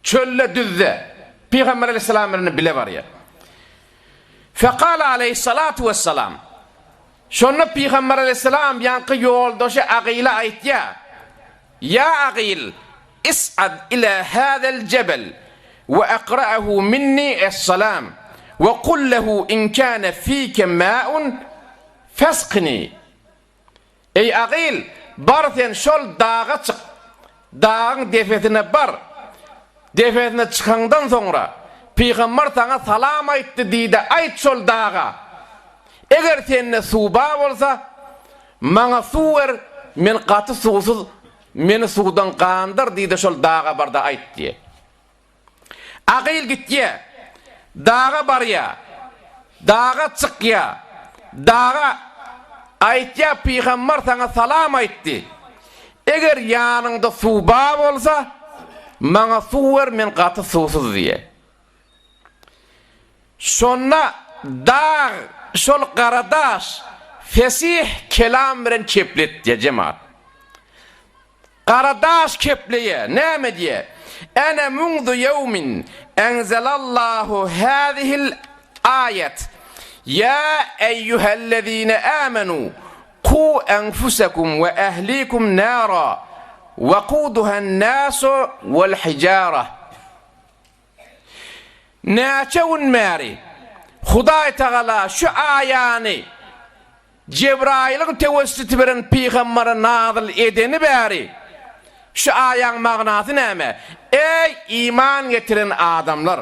Çölde, düzde Pygamber aleýhissalam bilen bile barýar. Fekala aleýhissalatu wessalam. Şonda Pygamber aleýhissalam ýaňky ýoldaşy Agyla aýtýar, Ýa Agyl, is'ad ila hazel jebel. We akra'ahu minni es-salam we kul lehu in kana fike ma'un fesqini. Eý Agyl, bar sen şol daga çyk. Dagyň depesine bar. Depesine çykaňdan soňra, Pygamber saňa salam aýtdy diý-de aýt şol daga. Eger sende suw bar bolsa, maňa suw ber, men gaty suwsuz, meni suwdan gandyr diý-de şol daga bar-da aýt diýýär. Agyl gitýä. Daga barýa. Daga çykýa. Daga aýtýa pygambar saňa salam aýtdy. Eger ýanyňda suw bar bolsa, maňa suw ber men gaty suwsuz diýýä. Şonda dag şol gara daş fesih kelam bilen kepletýä jemaat. Gara daş kepleýä, näme diýä? Ene munzu ýewmin enzelallahu hazihil aýat, Ýa eýýuhellezine amenu ku enfusekum we ehlikum nara wequduhan nasu wal hijarah. Näçe gün bäri Hudaý Tagala şu aýany Jebraýylyň tewessüti bilen pygambere nazyl edeni bäri şu aýaň magnasy näme? Eý, iman getiren adamlar!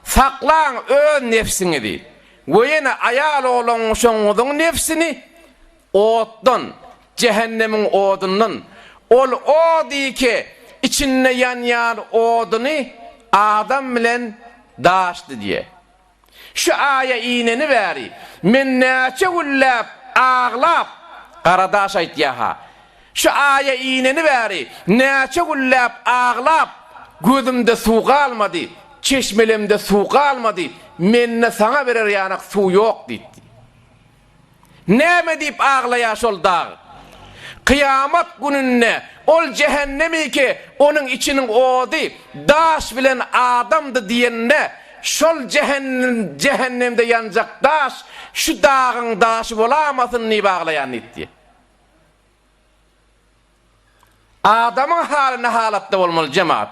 Saklaň öz nebsiňizi we ýene aýal-oglan-uşagyňyzyň nebsini otdan, jähennemiň odundan. Ol ody ki, içinde ýanýan oduny adam bilen daşdy diýe. Şu aýa ineni bäri men näçe günläp aglap, Garadaş aýtýa-ha, şu aýa ineni bäri näçe günläp aglap, gözümde suw galmady, çeşmelemde suw galmady, mende saňa berer ýanak suw ýok diýipdi. Näme diýip aglaýar şol dag? Kyýamat gününde ol jähennemiki, onuň içiniň ody daş bilen adamdy diýende, şol jähennemde ýanjak daş şu dagyň daşy bolamasyn diýip aglaýan diýipdi. Adamyň haly ne halatda bolmaly jemaat?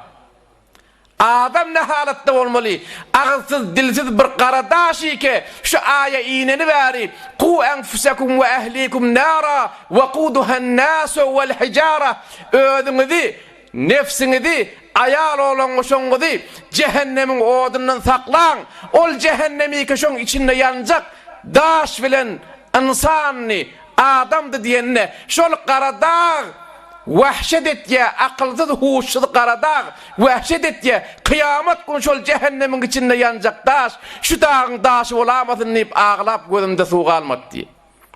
Adam ne halatda bolmaly? Agyzsyz, dilsiz bir gara daş ike şu aýa ineni bäri Ku enfusekum we ehlikum nara wequduhan nasu wel hijara özüňizi, nefsiňizi, aýal oglan-goşaňyzy jähennemiň odundan saklaň, ol jähennemike şoň içinde ýanjak daş bilen ynsany Adamdy diýende, şol gara dag wahşet etýär, akylsyz, huşsuz gara dag wahşet etýär, kyýamat güni şol jähennemiň içinde ýanjak daş, şu dagyň daşy bolamasyn diýip aglap gözümde suw galmady diýýär.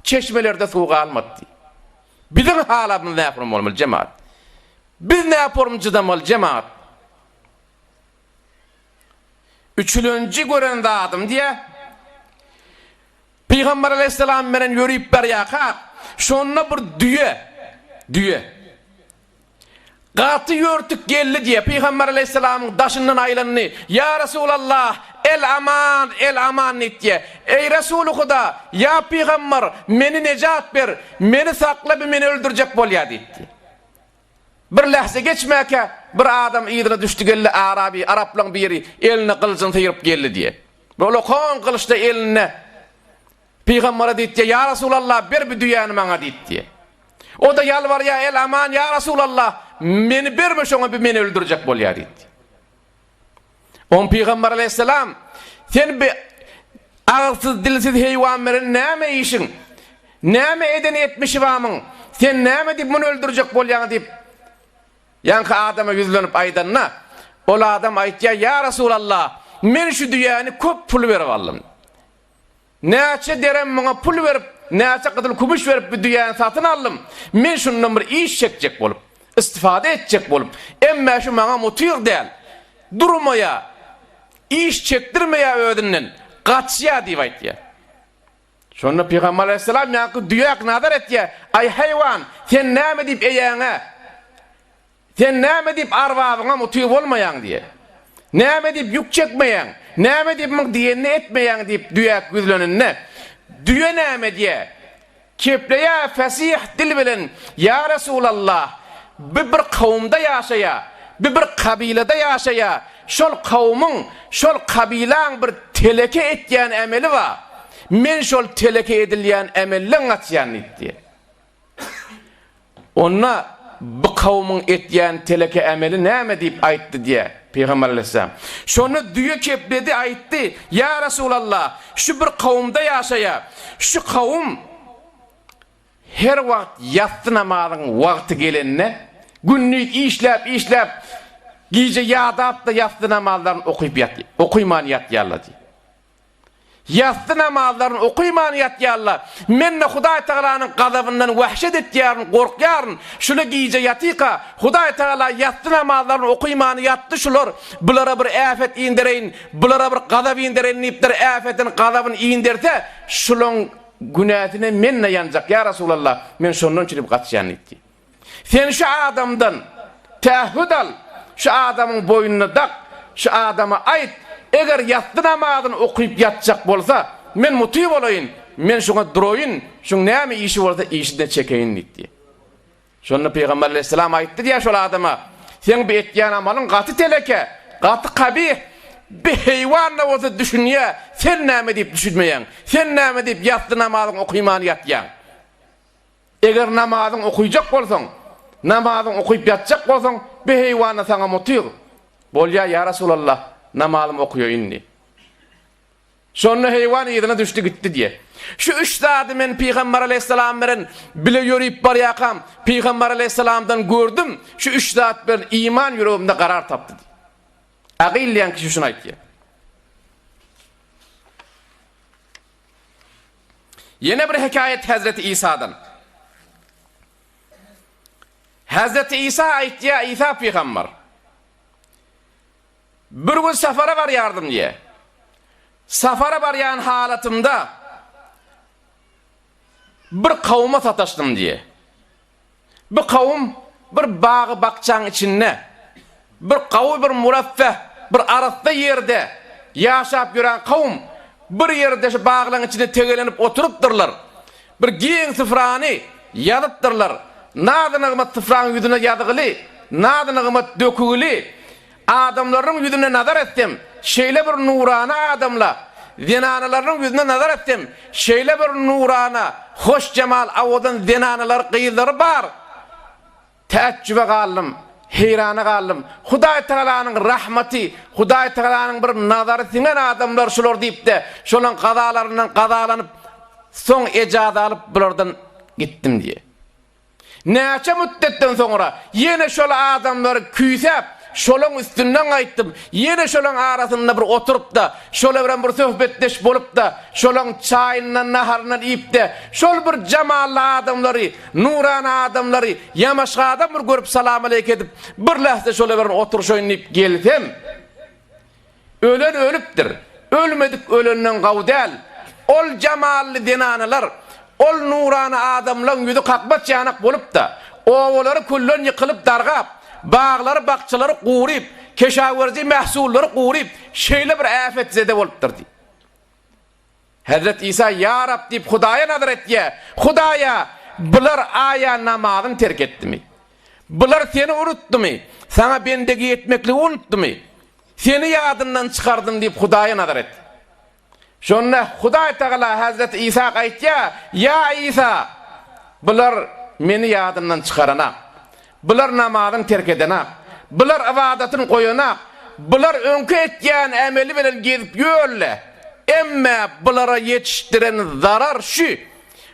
Çeşmelerde suw galmady diýýär. Biziň halamyz nähili bolmaly jemagat? Biz näporum çydamaly jemagat? Üçülenji gören zadym diýýär. Pygamber aleýhissalam bilen ýörüp barýarkak, şonda bir düýe, düýe, gaty ýörtük geldi diýýär. Pygamber aleýhissalamyň daşyndan aýlandy. Ýa Resulallah, el-aman, el-aman diýip diýýär. Eý Resuly Huda, ýa Pygamber, meni nejat ber, meni sakla, bu meni öldürjek bolýar diýipdi. Bir lähze geçmäkä, bir adam yzyna düşdi geldi, arabi, araplaň biri, eline gylyjyny syryp geldi diýe. Bir ulakan gylyçda elinde. Pygambere diýdi, Ýa Resulallah, ber bu düýäni maňa diýdi. O-da ýalbarýar, El aman, ýa Resulallah, meni berme şoňa, bu meni öldürjek bolýar diýdi. Oň Pygamber aleýhissalam, Sen bi agyzsyz, dilsiz heýwan bilen näme işiň? Näme eden etmişi bamyň? Sen näme diýip muny öldürjek bolýaň diýip, ýaňky adama ýüzlenip aýdanda, ol adam aýtýar, Ýa Resulallah, men şu düýäni köp pul berip aldym. Näçe derem muňa pul berip, näçe gyzyl kümüş berip bu düýäni satyn aldym. Men şundan bir iş çekjek bolup, istifada etjek bolup, emmä şu maňa mutyg däl. Durmaýar, iş çekdirmeýär özünden, gaçýar diýip aýtýar. Şonda Pygamber alaýhyssalam ýaňky düýä nazar etýär, Aý haýwan, sen näme diýip eýäňe Sen näme diýip arbabyňa mutyg bolmaýaň diýýär. Näme diýip ýük çekmeýäň? Näme diýip muň diýenini etmeýäň diýip düýä ýüzlenende, düýe näme diýýär? Kepleýär fesih dil bilen, Ýa Resulallah, bi bir kowumda ýaşaýar. Bi bir kabylada ýaşaýa, şol kowumyň, şol kabylaň bir teleke etýän emeli bar. Men şol teleke edilýän emelden gaçýan diýipdi. Onda bu kowumyň etýän teleke emeli näme diýip aýtdy diýýär Pygamber aleýhissalam. Şonda düýe kepledi aýtdy, Ýa Resulallah, şu bir kowumda ýaşaýar. Şu kowum her wagt ýassy namazyň wagty gelende, gündiz işläp-işläp, gije ýadap-da ýassy namazlaryny okyp ýatýar, okyman ýatýarlar diýýär. Ýassy namazlaryny okyman ýatýarlar. Men-de Hudaý Tagalanyň gazabyndan wähşet etýärin, gorkýaryn. Şula gije ýatyka, Hudaý Tagala ýassy namazlaryny okyman ýatdy şular, bulara bir äpet indereýin, bulara bir gazap indereýin diýipdir, äpetini, gazabyny inderse, şulaň günäsine men-de ýanjak, ýa Resulallah, men şondan çürüp gaçýan diýipdi. Sen şu adamdan tähhüt al, şu adamyň boýnuna dak, şu adama aýt, eger ýassy namazyny okyp ýatjak bolsa, men muty bolaýyn, men şuňa duraýyn, şuň näme işi bolsa işini-de çekeýin diýdi. Şonda Pygamber aleýhissalam aýtdy diýýär şol adama, Seň bu etýän amalyň gaty teleke, gaty kabyh, bir heýwan-da bolsa düşünýär, sen näme diýip düşünmeýäň, sen näme diýip ýassy namazyňy okyman ýatýaň? Eger namazyň okyjak bolsaň, namazyň okyp ýatjak bolsaň, bi heýwana saňa mutyg. Bolýa, ýa Resulallah, namazymy okaýaýyn diý. Şonda heýwan yzyna düşdi gitdi diýe. Şu üç zady men Pygamber aleýhissalam bilen bile ýörüp barýakam, Pygamber aleýhissalamdan gördüm, şu üç zat bilen iman ýüregimde karar tapdy diý. Agyl diýen kişi şuny aýtýar. Ýene bir hekaýat Hezreti Isadan. Hezreti Isa aýtýar, Isa pygamber. Bir gün safara barýardym diýýär. Safara barýan halatymda bir kowuma sataşdym diýýär. Bu kowum bir bagy-bakjaň içinde, bir gawy bir mureffeh, bir arassa ýerde ýaşap ýören kowum bir ýerde şu baglaryň içinde tegelenip oturypdyrlar. Bir giň syfrany ýazypdyrlar. Nazy-nygmat syfraň ýüzüne ýazgyly, nazy-nygmat dökügili. Adamlarynyň ýüzüne nazar etsem, şeýle bir nurana adamla, zenanalarynyň ýüzüne nazar etsem, şeýle bir nurana, hoş jemal, owadan zenanalary, gyzlary bar. Täjjübe galdym, heýrana galdym. Hudaý Tagalanyň rahmaty, Hudaý Tagalanyň bir nazary siňen adamlar şular diýip-de, şolaň gazalaryndan gazalanyp, soň ejaza alyp bulardan gitdim diýýär. Näçe mütdetden soňra ýene şol adamlary küýsäp, şolaň üstünden gaýtdym. Ýene şolaň arasynda bir oturyp-da, şolar bilen bir söhbetdeş bolup-da, şolaň çaýyndan, naharyndan iýip-de, şol bir jamally adamlary, nurana adamlary ýamaşgadan bir görüp salam-aleýk edip, bir lähze şolar bilen oturyşaýyn diýip gelsem, Ölen ölüpdir. Ölmedik ölenden gawy däl. Ol jamally zenanalar, ol nurana adamlaň ýüzi kakmaç ýanak bolup-da, obalary külden ýykylyp dargap, baglary, bakjalary guryp, keşawerzi mähsullary guryp, şeýle bir äpetzede bolupdyr diýip. Hezret Isa Ýa Rab diýip Hudaýa nazar etýär. Hudaýa, bular aýa namazyny terk etdimi? Bular Seni unutdymy? Saňa bendegi etmekligi unutdymy? Seni ýadyndan çykardym diýip Hudaýa nazar et. Şonda Hudaý Tagala Hezret Isa aýtýar, Ýa Isa, bular Meni ýadyndan çykaranak. Bular namazyny terk edenak. Bular ybadatyny goýanak. Bular öňki etýän emeli bilen gezip ýörle. Emme bulara ýetişdiren zarar şü.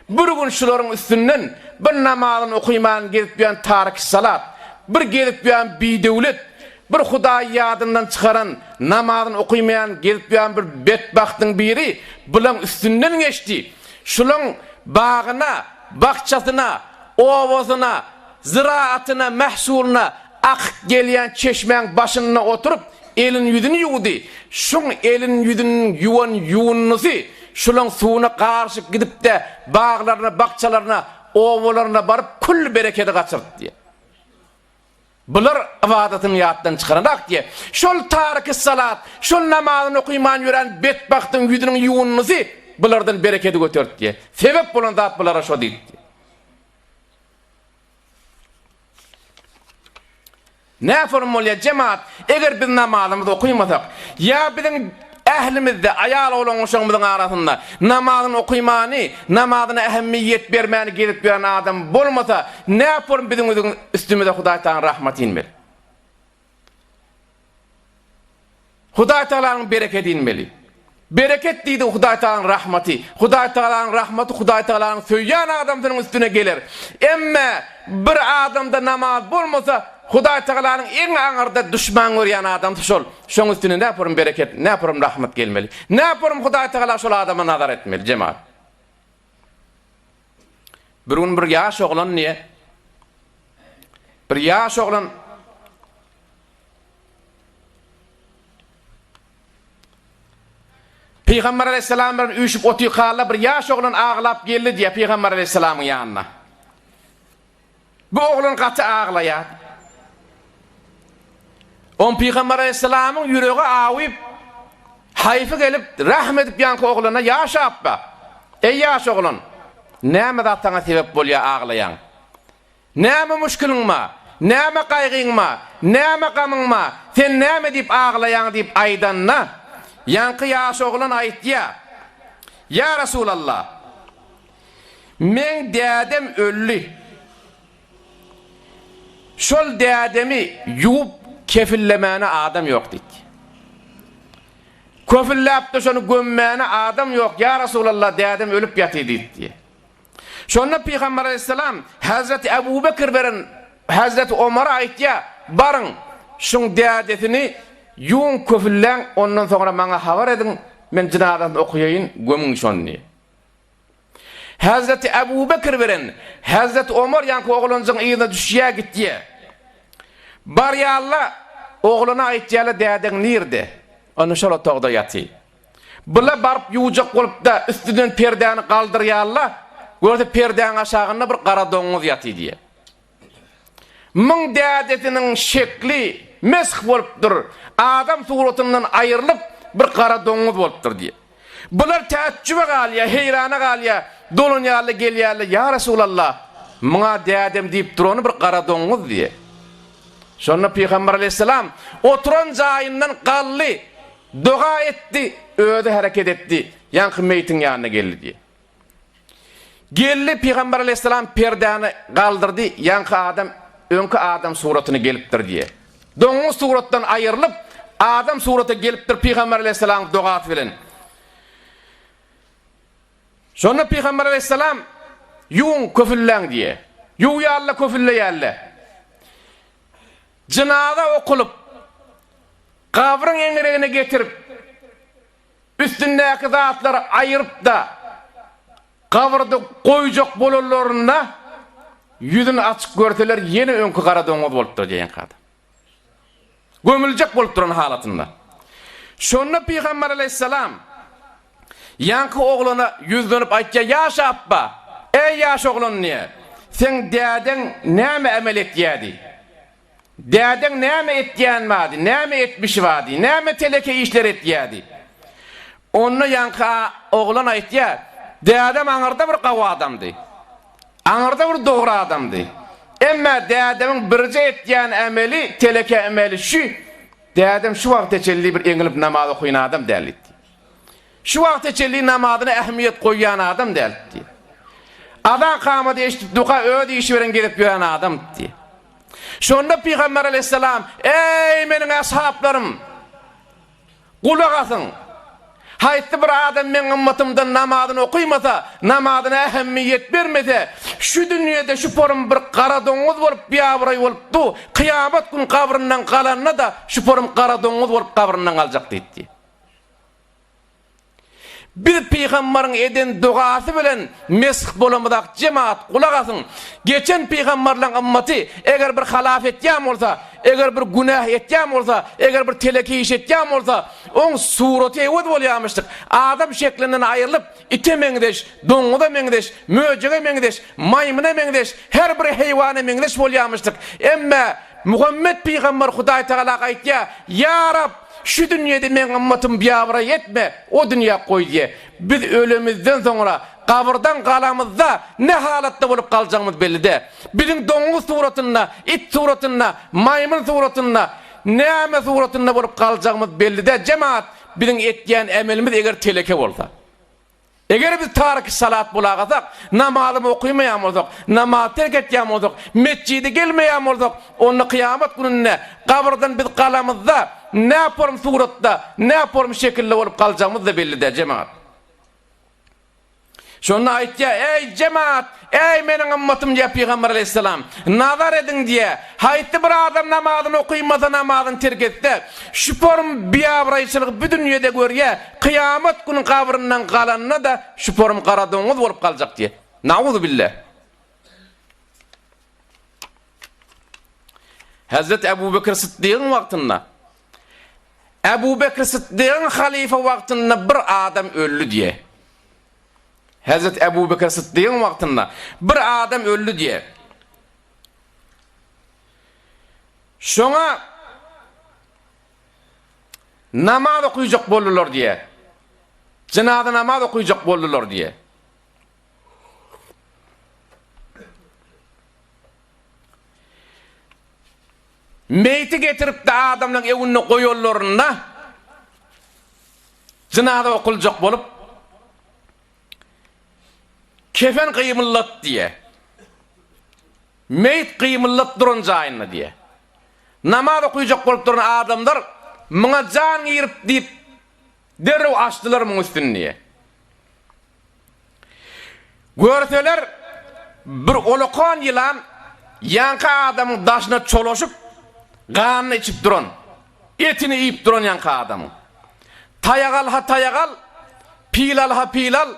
Bir gün şularyň üstünden bir namazyny okyman gezip ýören tarikissalat, bir gezip ýören bidöwlet, bir Hudaýy ýadyndan çykaran, namazyny okymaýan gezip ýören bir betbagtyň biri bulaň üstünden geçdi. Şulaň bagyna, bakjasyna, obasyna, zyraatyna, mähsulyna akyp gelýän çeşmäň başynda oturyp, elin-ýüzüni ýuwdy. Şuň elin-ýüzüniň ýuwan ýuwundysy şulaň suwuna garyşyp gidip-de, baglaryna, bakjalaryna, obalaryna baryp, külli berekedi gaçyrdy diýýär. Bular ybadatyny ýatdan çykaranok diýýär. Şol tarikissalat, şol namazyny okyman ýören betbagtyň ýüzüniň ýuwundysy bulardan berekedi göterdi diýýär. Sebäp bolan zat bulara şo diýdi. Näforum bolýar jemaat, eger biz namazymyzy okymasak, ýa biziň ählimizde, aýal-oglan-uşagymyzyň arasynda namazyny okymany, namazyna ähmiýet bermäni gezip ýören adam bolmasa, näforum biziň özüň üstümize Hudaý Tagalaň rahmaty inmeli. Hudaý Tagalanyň berekedi inmeli. Bereket diýdigi Hudaý Tagalanyň rahmaty. Hudaý Tagalanyň rahmaty Hudaý Tagalanyň söýýän adamsynyň üstüne geler. Emme bir adamda namaz bolmasa, Hudaý Tagalanyň iň aňyrda duşman görýän adamsy şol. Şoň üstüne näporum bereket, näporum rahmat gelmeli. Näporum Hudaý Tagala şol adama nazar etmeli, jemagat. Bir gün bir ýaş oglan diýe. Bir ýaş oglan Pygamber aleyhisselam bilen üýşüp otyrkalla bir ýaş oglan aglap geldi diýýär Pygamber aleyhisselamyň ýanyna. Bu oglan gaty aglaýar. On Pygamber aleyhisselamyň ýüregi awyp, haýfy gelip, rahm edip ýaňky oglana ýaş apba. Eý ýaş oglan, näme zat saňa sebäp bolýar aglaýaň? Näme muşkiliň ba? Näme gaýgyň ba? Näme gamyň ba? Sen näme diýip aglaýaň diýip aýdanda, ýaňky ýaş oglan aýtýar, Ýa Resulallah! Meň dädem öldi. Şol dädemi ýuwup kefillemäne adam ýok diýdi. Köfülläp-de şony gömmäne adam ýok, ýa Resulallah, dädem ölüp ýatyr diýdi. Şonda Pygamber aleýhissalam Hezreti Ebu Bekir beren Hezreti Omara aýtýar, Baryň, şuň dädesini ýuwuň, köfülläň, ondan soňra maňa habar ediň, men jynazasyny okaýaýyn, gömüň şony diýýär. Hezreti Ebu Bekir beren Hezreti Omar ýaňky oglanjygyň yzyna düşýär, gitýär. Barýarlar, oglana aýtýarlar, dädeň nirde? Onda şol otagda ýatyr. Bula baryp ýuwjak bolup-da, üstünden perdäni galdyrýarlar, görse perdäň aşagynda bir gara doňuz ýatyr diýýär. Muň dädesiniň şekli mesh bolupdyr, adam suratyndan aýrylyp, bir gara doňuz bolupdyr diýýär. Bular täjjübe galýar, heýrana galýar, dolanýarlar, gelýärler, Ýa Resulallah, muňa dädem diýip durany bir gara doňuz diýýär. Şonda Pygamber aleýhissalam oturan jaýyndan galdy, Doga etdi, özi hereket etdi, ýaňky meýtiň ýanyna geldi diýýär. Geldi, Pygamber aleýhissalam perdäni galdyrdy, ýaňky adam öňki adam suratyna gelipdir diýýär. Doňuz suratdan aýrylyp, adam surata gelipdir Pygamber aleýhissalamyň dogasy bilen. Şonda Pygamber aleýhissalam, Ýuwuň, köfülläň diýýär. Ýuwýarlar, köfülleýärler. Jynaza okulyp, gabryň eňregine getirip, üstündäki zatlary aýryp-da, gabyrda goýjak bolanlarynda, ýüzüni açyk görseler, ýene öňki gara doňuz bolupdyr diýen kada. Gömüljek bolup duran halatynda. Şonda Pygamber aleýhissalam ýaňky oglana ýüzlenip aýtýar, Ýaş apba, eý ýaş oglan diýýär, seň dädeň näme emel etýärdi? Dädeň näme etýän bardy, näme etmişi bardy, näme teleke işler etýärdi? Onda ýaňky oglan aýtýar, Dädem aňyrda bir gawy adamdy. Aňyrda bir dogry adamdy. Emma dädemiň birje etýän emeli, teleke emeli şü, dädem şu wagta çenli bir eňilip namaz okaýan adam däl diýdi. Şu wagta çenli namazyna ähmiýet goýýan adam däl diýdi. Azan kamady eşidip duka öz işi bilen gezip ýören adam diýdi. Şonda Pygamber aleýhissalam, Eý meniň ashablarym! Gulak asyň! Haýsy bir adam meň ymmatymdan namazyny okymasa, namazyna ähemmiýet bermese, şu dünýede şu porum bir gara doňuz bolup biabraý bolup du, kyýamat gün gabryndan galanda-da şu porum gara doňuz bolup gabryndan galjak diýdi. Biz pygambaryň eden dogasy bilen mesh bolamyzak jemagat gulak asyň geçen pygambarlaň ymmaty eger bir halaf etýän bolsa eger bir günäh etýän bolsa eger bir teleke iş etýän bolsa oň suraty ewez bolýamyşdyk adam şeklinden aýrylyp ite meňzeş doňňuza meňzeş möjege meňzeş maýmyna meňzeş her bir heýwana meňzeş bolýamyşdyk emme Muhammet pygambar Hudaý Tagala aýtýar ýa Rab! şu dünýede meň ymmatym biabraý etme, o dünýä goý diýýär. Biz ölemizden soňra, gabyrdan galamyzda ne halatda bolup galjagymyz belli däl. Biziň doňuz suratynda, it suratynda, maýmyn suratynda, näme suratynda bolup galjagymyz belli däl. Jemagat, biziň etýän emelimiz eger teleke bolsa. Eger biz taryky salat bolagasak, namazam okymaýan bolsak, namaz terk etýän bolsak, metjide gelmeýän bolsak, onda kyýamat gününde gabyrdan biz galamyzda näporm suratda, näporm şekilde bolup galjagymyz-da belli däl, jemagat. Şonda aýtýar, Eý, jemagat! Eý, meniň ymmatym diýýär Pygamber aleýhissalam. Nazar ediň diýýär. Haýsy bir adam namazyny okymasa, namazyny terk etse, şu form biabraýçylygy bu dünýede görýär, kyýamat güni gabryndan galanda-da şu form gara doňuz bolup galjak diýýär. Nauzubilla. Hezreti Ebu Bekir Sytdygyň wagtynda Ebu Bekir Sytdygyň halyfa wagtynda bir adam öldi diýýär. Hezreti Ebu Bekir Sytdygyň wagtynda bir adam öldi diýýär. Şoňa namaz okuyjak boldular diýýär. Jynaza namaz okuyjak boldular diýýär. Meýti getirip-de adamlaryň öňünde goýanlarynda jynaza okuljak bolup, kefen gymyldat diýýär. Meýit gymyldat duran jaýynda diýýär. Namaz okuyjak bolup duran adamlar muňa jan girip diýip derrew açdylar muň üstüni diýýär. Görseler, bir olakan ýylan ýaňky adamyň daşyna çolaşyp, ganyny içip duran, etini iýip duran ýaňky adamyň. Taýak al-ha taýak al, pil al-ha pil al.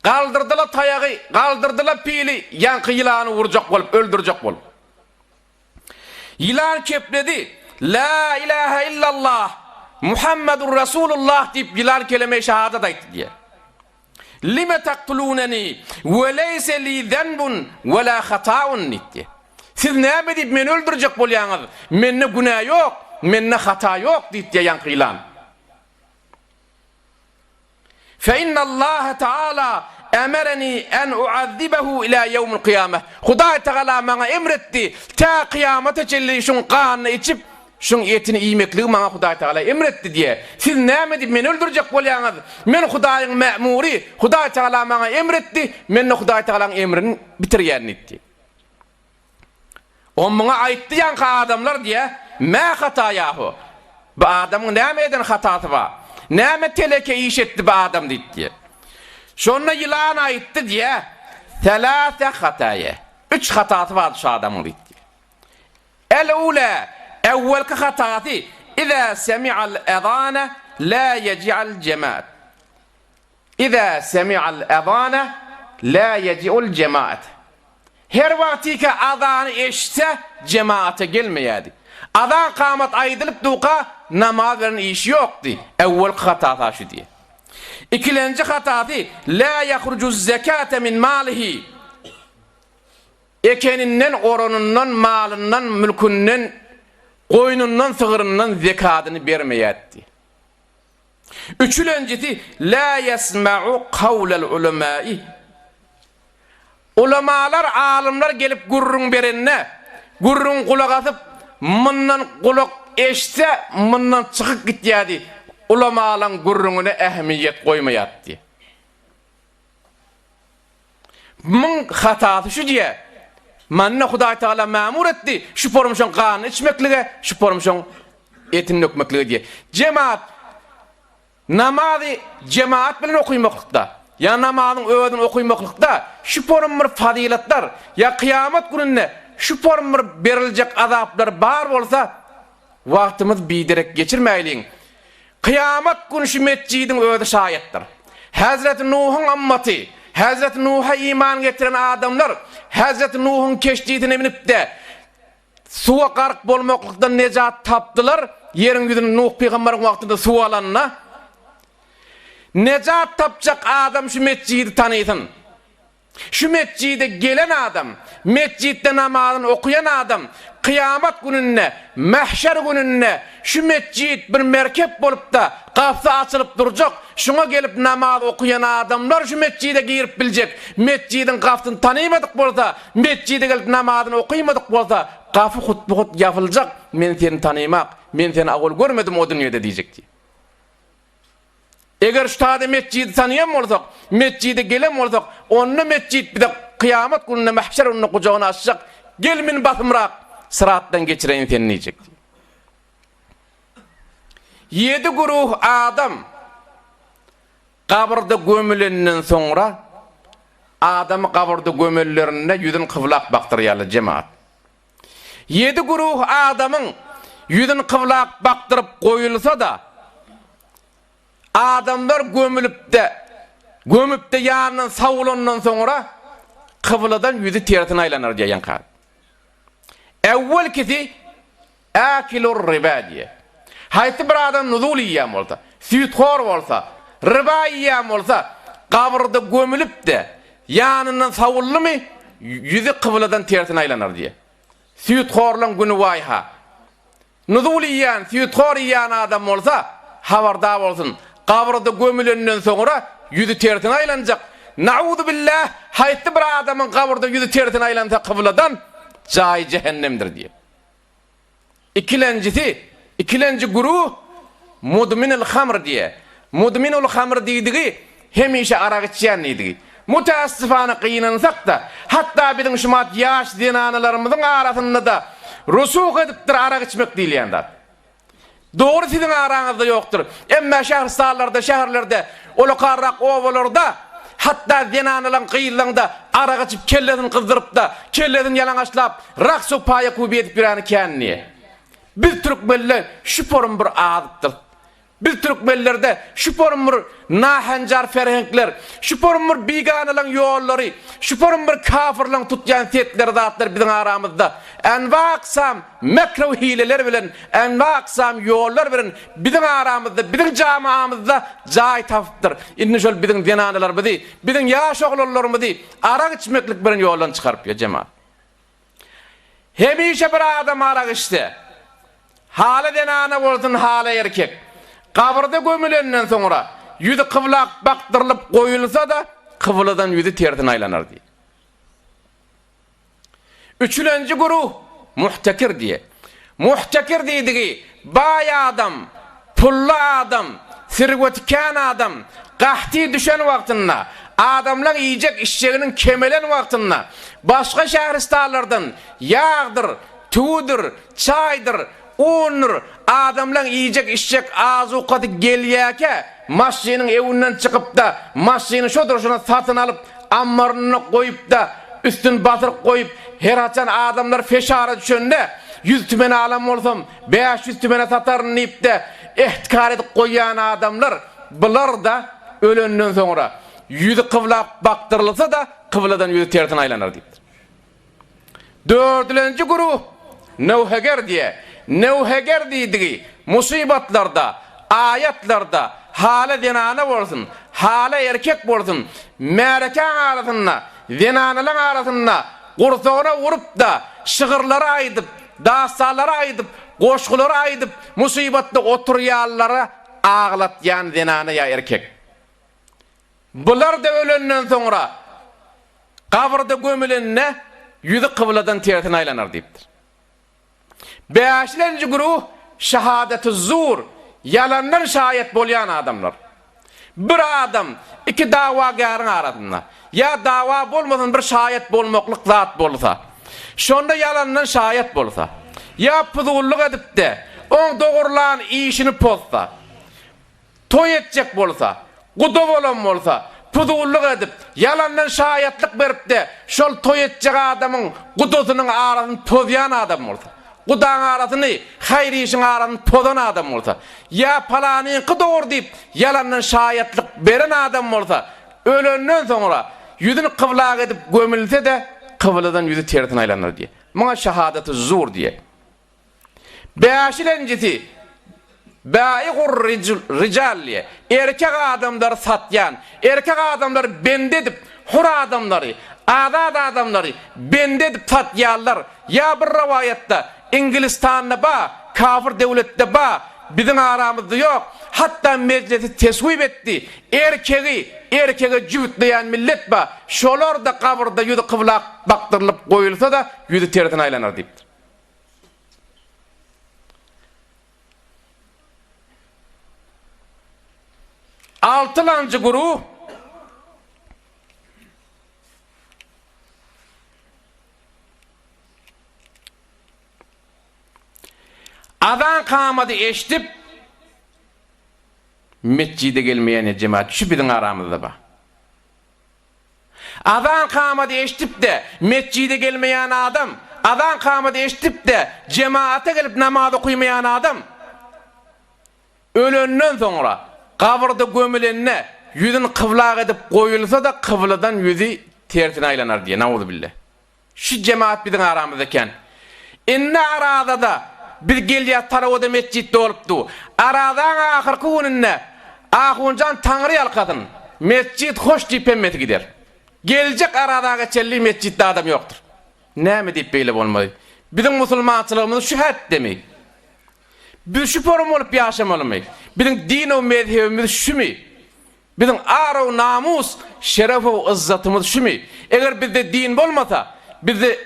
Galdyrdy-la taýagy, galdyrdy-la pili, ýaňky ýylany urjak bolup, öldürjek bolup. Ýylan kepledi, Lä ilähe illallah, Muhammedur Resulullah diýip ýylan keleme-i şehadat aýtdy diýýär. Lime taktuluneni we leýse li zenbun we la hataun diýdi. Siz näme diýip meni öldürjek bolýaňyz? Mende günä ýok, mende hata ýok diýdi ýaňky ýylan. Fe innallaha taala emereni en uazzibehu ila ýewmil kyýameh. Hudaý Tagala maňa emr etdi, tä kyýamata çenli şuň ganyny içip, şuň etini iýmekligi maňa Hudaý Tagala emr etdi diýýär. Siz näme diýip meni öldürjek bolýaňyz? Men Hudaýyň mämury, Hudaý Tagala maňa emr etdi, men-de Hudaý Tagalaň emrini bitirýän diýdi. O muňa aýtdy ýaňky adamlar diýä, Mä hataýahu? Bu adamyň näme eden hatasy bar? Näme teleke iş etdi bu adam diýip diýä. Şonda ýylan aýtdy diýä, Selase hataýa. Üç hatasy bardy şu adamyň diýip diýä. El-ula, äwwelki hatasy, Iza semi'al ezana la yeji'al jemaat. Iza semi'al ezana la yeji'ul jemaat. Her wagtyka azany eşitse, jemaata gelmeýärdi. Azan kamat aýdylyp duka, namaz bilen işi ýokdy. Äwwelki hatasy şu diýýär. Ikilenji hatasy, La ýahrujuz zekate min malihi. Ekeninden, oranyndan, malyndan, mülkünden, goýnundan, sygryndan zekadyny bermeýärdi. Üçülenjisi, Lä ýesma'u kawlel ulemai. Ulamalar, alymlar gelip gürrüň berende, gürrüň gulak asyp, mundan gulak eşitse, mundan çykyp gitýärdi, ulamalaň gürrüňine ähmiýet goýmaýardy. Muň hatasy şu diýýär. Many Hudaý Tagala mamur etdi, şu porumşaň ganyny içmeklige, şu porumşaň etini dökmeklige diýýär. Jemaat namazy jemaat bilen okymaklykda, ýa namazyň özüni okymaklykda şu porum bir fazylatlar, ýa kyýamat gününde şu porum bir beriljek azaplar bar bolsa, wagtymyz biderek geçirmäýliň. Kyýamat güni şu metjidiň özi şaýatdyr. Hezreti Nuhuň ymmaty, hezreti Nuha iman getiren adamlar hezreti Nuhuň keştisine münüp-de, suwa gark bolmaklykdan nejat tapdylar, ýeriň ýüzüni Nuh pygambaryň wagtynda suw alanda. Nejat tapjak adam şu metjidi tanysyn. Şu metjide gelen adam, metjitde namazyny okaýan adam kyýamat gününde, mähşer gününde şu metjit bir merkep bolup-da, gapysy açylyp durjak, şuňa gelip namaz okaýan adamlar şu metjide girip biljek, metjidiň gapysyny tanymadyk bolsa, metjide gelip namazyny okymadyk bolsa, gapy hutba-hut ýapyljak, men seni tanymak, men seni awal görmedim o dünýede diýjek diýýär. Eger şu taýda metjidi tanaýan bolsak, metjide gelen bolsak, onda metjit bize kyýamat gününde, mähşer gününde gujagyny açjak, Gel meni basymrak syratdan geçireýin seni diýjek. Ýedi güruh adam gabyrda gömülenden soňra adamy gabyrda gömenlerinde ýüzüni kyblak bakdyrýarlar jemagat. Ýedi güruh adamyň ýüzüni kyblak bakdyryp goýulsa-da, adamlar gömülip-de, gömüp-de ýanyndan sowulandan soňra kybladan ýüzi tersine aýlanar diýýär ýaňky adam. Äwwelkisi Äkilur riba diýýär. Haýsy bir adam nuzul iýýän bolsa, süýthor bolsa, riba iýýän bolsa, gabyrda gömülip-de, ýanyndan sowuldymy, ýüzi kybladan tersine aýlanar diýýär. Süýthorlaň güni waý-ha! Nuzul iýýän, süýthor iýýän adam bolsa, habardar bolsun, gabyrda gömülenden soňra ýüzi tersine aýlanjak. Nauzubbillah, haýsy bir adamyň gabyrda ýüzi tersine aýlansa kybladan, jaýy jähennemdir diýýär. Ikilenjisi, ikilenji güruh mudminil hamr diýýär. Mudminul hamr diýdigi hemişe arak içýän diýdigi. Mütäessifana gynansak-da, hatda biziň şumat ýaş zenanalarymyzyň arasynda-da rusuh edipdir arak içmek diýilýän zat. Dogry siziň araňyzda ýokdur. Emma şähristanlarda, şäherlerde, ulakanrak obalarda hatda zenanalaň, gyzlaň-da arak içip kellesini gyzdyryp-da, kellesini ýalaňaçlap, raks-u paýa-kuby edip ýöräni kän diýe. Biz türkmenler şu forum bir azypdyrys. Biz türkmenlerde şu forum bir nahanjar ferhenkler, şu forum bir biganalaň ýollary, şu forum bir kafyrlaň tutýan setleri zatlary biziň aramyzda enwa-aksam mekr we hileler bilen enwa-aksam ýollar bilen biziň aramyzda biziň jamaamyzda jaý tapypdyr. Indi şol biziň zenanalarymyzy, biziň ýaş oglanlarymyzy arak içmeklik bilen ýoldan çykaryp ýör jemaat. Hemişe bir adam arak içse, haly zenana bolsun, haly erkek, gabyrda gömülenden soňra ýüzi kyblak bakdyrylyp goýulsa-da, kybladan ýüzi tersine aýlanar diýýär. Üçülenji güruh muhtekir diýýär. Muhtekir diýdigi baý adam, pully adam, serweti kän adam, gahty düşen wagtynda, adamlaň iýjek-içjeginiň kemelen wagtynda, başga şähristanlardan ýagdyr, tüwüdir, çaýdyr, undur, adamlaň iýjek-içjek azukasy gelýäkä, maşynyň ewinden çykyp-da, maşyny şo durşuna satyn alyp, ammarynda goýup-da, üstüni basyryp goýup, her haçan adamlar feşara düşende, ýüz tümene alan bolsam, 500 tümene sataryn diýip-de, ehtikar edip goýýan adamlar, bular-da ölenden soňra, ýüzi kybla bakdyrylsa-da, kybladan ýüzi tersine aýlanar diýipdir. Dördülenji güruh newheger diýe. Newheger diýdigi musybatlarda, aýatlarda hala zenana bolsun, hala erkek bolsun, märekäň arasynda, zenanalaň arasynda gursagyna urup-da, şygyrlary aýdyp, dastanlary aýdyp, goşgulary aýdyp, musybatda oturýanlara aglatýan zenana ýa erkek. Bular-da ölenden soňra gabyrda gömülende ýüzi kybladan tersine aýlanar diýipdir. Bäşilenji güruh şahadatuz-zur, ýalandan şaýat bolýan adamlar. Bir adam iki dawagäriň arasynda, ýa dawa bolmasyn bir şaýat bolmaklyk zat bolsa, şonda ýalandan şaýat bolsa, ýa puzullyk edip-de, oň dogurlan işini pozsa, Toý etjek bolsa, guda bolan bolsa, puzullyk edip, ýalandan şaýatlyk berip-de, şol toý etjek adamyň gudasynyň arasyny pozýan adam bolsa, gudaň arasyny, haýyr işiň arasyny pozan adam bolsa, ýa palanyňky dogry diýip, ýalandan şaýatlyk beren adam bolsa, ölenden soňra ýüzüni kybla edip gömülse-de, kybladan ýüzi tersine aýlanar diýýär. Muňa şahadaty zur diýýär. Bäşilenjisi, Bäigur rijal diýýär. Erkek adamlary satýan, erkek adamlary bendi edip, Hür adamlary, azat adamlary bende edip satýarlar. Ýa bir rowaýatda, Iňgilistanda ba, kafir döwletde ba, biziň aramyzda ýok. Hatda mejlisi teswip etdi. Erkegi erkege jübütleýän millet ba, şolar-da gabyrda ýüzi kybla bakdyrylyp goýulsa-da, ýüzi tersine aýlanar diýipdir. Altylanjy guruh Azan kamady eşdip metjide gelmeýän jemaat şu biziň aramyzda bar. Azan kamady eşdip-de, metjide gelmeýän adam, azan kamady eşdip-de, jemagata gelip namaz okymaýan adam, ölenden soňra, gabyrda gömülende, ýüzüni kybla edip goýulsa-da, kybladan ýüzi tersine aýlanar diýýär. Nauzubille. Şu jemagat biziň aramyzda kän. Indi Arazada biz gelýäs tarawada metjit dolup dur. Arazaň ahyrky gününde Ahunjan Taňry ýalkasyn, metjit hoş diýip hemmesi gider. Geljek Arazaga çenli metjitde adam ýokdur. Näme diýip beýle bolmaly? Biziň musulmançylygymyz şu hätdemi? Biz şu forum bolup ýaşamalymy? Biziň dinow mezhebimiz şümi? Biziň ar-u namus, şeref-u yzzatymyz şümi? Eger bizde din bolmasa, bizde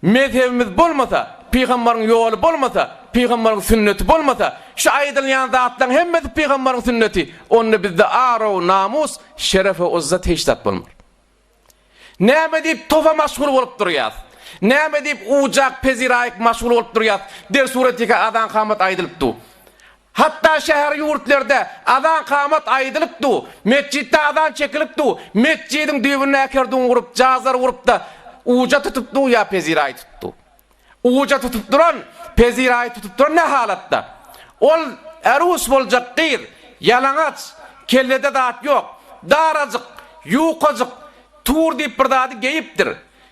mezhebimiz bolmasa, pygambaryň ýoly bolmasa, pygambaryň sünneti bolmasa, şu aýdylýan zatlaryň hemmesi pygambaryň sünneti, onda bizde ar-u namus, şeref-u yzzat hiç zat bolmaz. Näme diýip tofa maşgul bolup durýas? Näme diýip ujak peziraýyk maşgul bolup durýas? Der suratika azan kamat aýdylyp du. Hatda şäher ýurtlerde azan kamat aýdylyp du. Metjitde azan çekilip du. Metjidiň düýbünde äkerdun gurup, jazlar urupda uja tutup du ýa peziraý tutdu. Uja tutup duran, peziraýy tutup duran ne halatda? Ol ärus boljak gyz, ýalaňaç, kellede zat ýok, darajyk, ýukajyk, tur diýip bir zady geýipdir.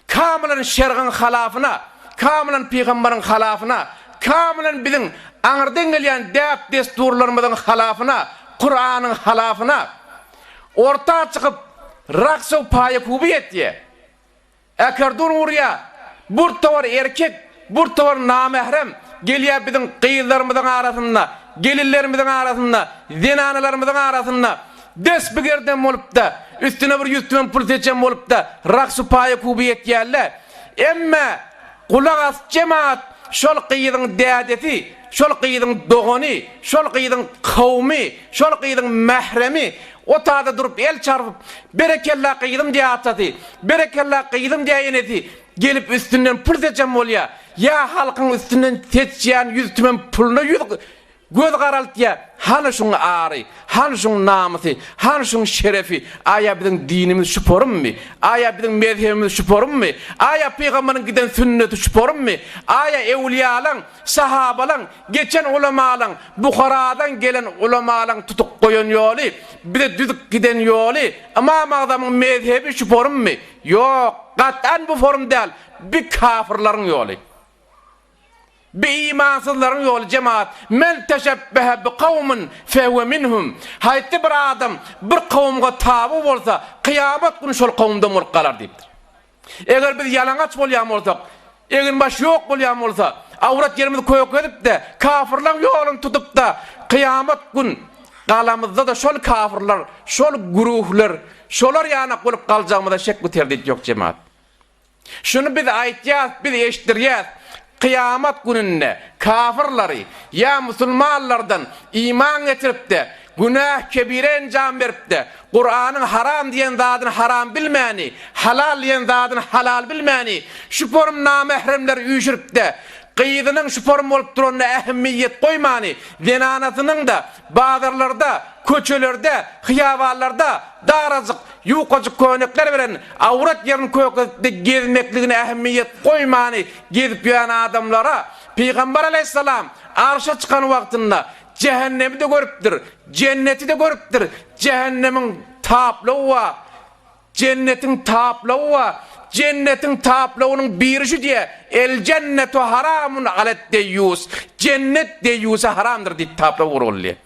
Kamylan şergyň halafyna, kamylan pygambaryň halafyna, kamylan biziň aňyrdan gelýän däp-dessurlarymyzyň halafyna, Kuranyň halafyna orta çykyp raksow paýa-kuby etýä. Äkerdun urýa, bir towar erkek, bir towar namährem gelýä biziň gyzlarymyzyň arasynda, gelinlerimiziň arasynda, zenanalarymyzyň arasynda des bigerden bolupda, üstüne bir ýüz tümen pul seçen bolupda, raksu paýa kuby etýälle. Emme gulak as jemagat, şol gyzyň dädesi, şol gyzyň dogany, şol gyzyň kowmy, şol gyzyň mähremi o tada durup el çarpyp, berekella gyzym diýä atasy, Berekella gyzym diýä enesi gelip üstünden pul seçen bolýa ýa halkyň üstünden seçýän ýüz tümen puluna ýüz göz garaltýa hany şuň ary hany şuň namysy hany şuň şerefi aýa biziň dinimiz şu forummy aýa biziň mezhebimiz şu forummy aýa pygambaryň giden sünneti şu forummy aýa ewliýalaň Sahabalaň, geçen ulamalaň, Buharadan gelen ulamalaň tutup goýan ýoly, bize düzüp giden ýoly, Ymam Agzamyň mezhebi şu forummy? Ýok, gat'an bu forum däl, bi kafyrlaryň ýoly. Bi imansyzlaryň ýoly jemagat, Men teşebbehe bi kawmyn fehuwe minhum, haýsy bir adam bir kowumga taby bolsa, kyýamat güni şol kowumdan bolup galar diýipdir. Eger biz ýalaňaç bolýan bolsak, eginbaş ýok bolýan bolsa, awrat ýerimizi kökezip-de, kafyrlaň ýoluny tutup-da, kyýamat gün galamyzda-da şol kafyrlar, şol güruhler, şolar ýanak bolup galjagymyza şek we terdit ýok jemagat. Şuny biz aýtýas, biz eşitdirýäs. Kyýamat gününde kafyrlary ýa musulmanlardan iman getirip-de, günäh kebire enjam berip-de, Kuranyň haram diýen zadyny haram bilmäni, halal diýen zadyny halal bilmäni, şu forum namähremleri üýşürip-de, gyzynyň şu forum bolup duranyna ähmiýet goýmany, zenanasynyň-da bazarlarda, köçelerde, hyýabanlarda darajyk, ýukajyk köýnekler bilen awrat ýerini kökezip-de gezmekligine ähmiýet goýmany gezip ýören adamlara Pygamber aleýhissalam arşa çykan wagtynda Jähennemi-de görüpdir, Jenneti-de görüpdir, Jähennemiň taplawy bar, Jennetiň taplawy bar, Jennetiň taplawynyň biri şu diýýär, El-jennetu haramun alet-deýýus, Jennet deýýusa haramdyr diýip taplaw guruldy.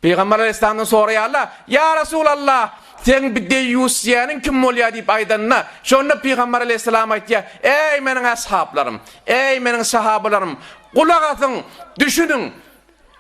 Pygamber aleýhissalamdan soraýarlar, Ýa Resulallah, Seň bi deýýus diýýäniň kim bolýar diýip aýdanda, şonda Pygamber aleýhissalam aýtýar, Eý, meniň ashablarym! Eý, meniň sahabalarym! Gulak asyň, düşüniň!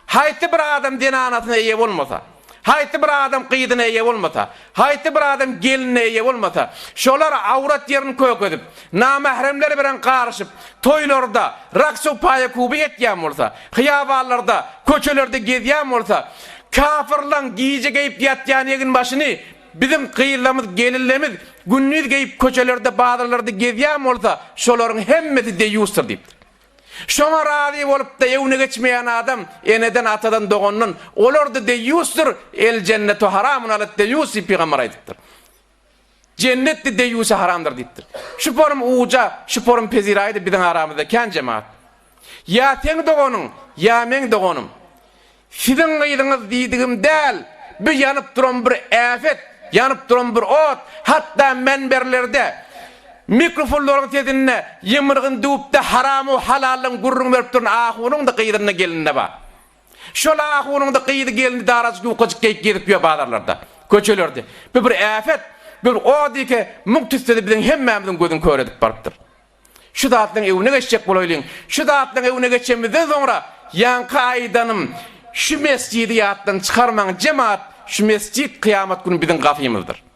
Haýsy bir adam zenanasyna eýe bolmasa, haýsy bir adam gyzyna eýe bolmasa, haýsy bir adam gelinine eýe bolmasa, şolar awrat ýerini kökezip, namähremler bilen garyşyp, toýlarda raksu paýa-kuby etýän bolsa, hyýabanlarda, köçelerde gezýän bolsa, kafyrlaň gije geýip ýatýan eginbaşyny biziň gyzlarymyz, gelinlerimiz gündiz geýip köçelerde, bazarlarda gezýän bolsa, şolaryň hemmesi deýýusdyr diýipdir. Şoňa razy bolup-da öwne geçmeýän adam eneden, atadan, dogandan, olar-da deýýusdyr, El jennetu haramun alet deýýus diýip pygamber aýdypdyr. Jennet-de deýýusa haramdyr diýipdir. Şu porum uja, şu porum peziraýy-da biziň aramyzda kän jemagat. Ýa seň doganyň, ýa meň doganym. Siziň gyzyňyz diýdigim däl, bu ýanyp duran bir äpet, ýanyp duran bir ot, hatda menberlerde, mikrofonlaryň sesinde ýumrugyny düwüp-de haramu halaldan gürrüň berip duran ahunyň-da gyzynda gelninde bar. Şol ahunyň-da gyzy gelni darajyk ýukajyk geýip gezip ýör bazarlarda, köçelerde. Bu bir äpet, bu bir ot eke, muň tüssesi biziň hemmämiziň gözüni kör edip barypdyr. Şu zatlaryň öňüne geçjek bolaýlyň. Şu zatlaryň öňüne geçemizden soňra, ýaňky aýdanym, şu mesjidi ýatdan çykarmaň, jemaat, şu mesjit kyýamat güni biziň gapymyzdyr.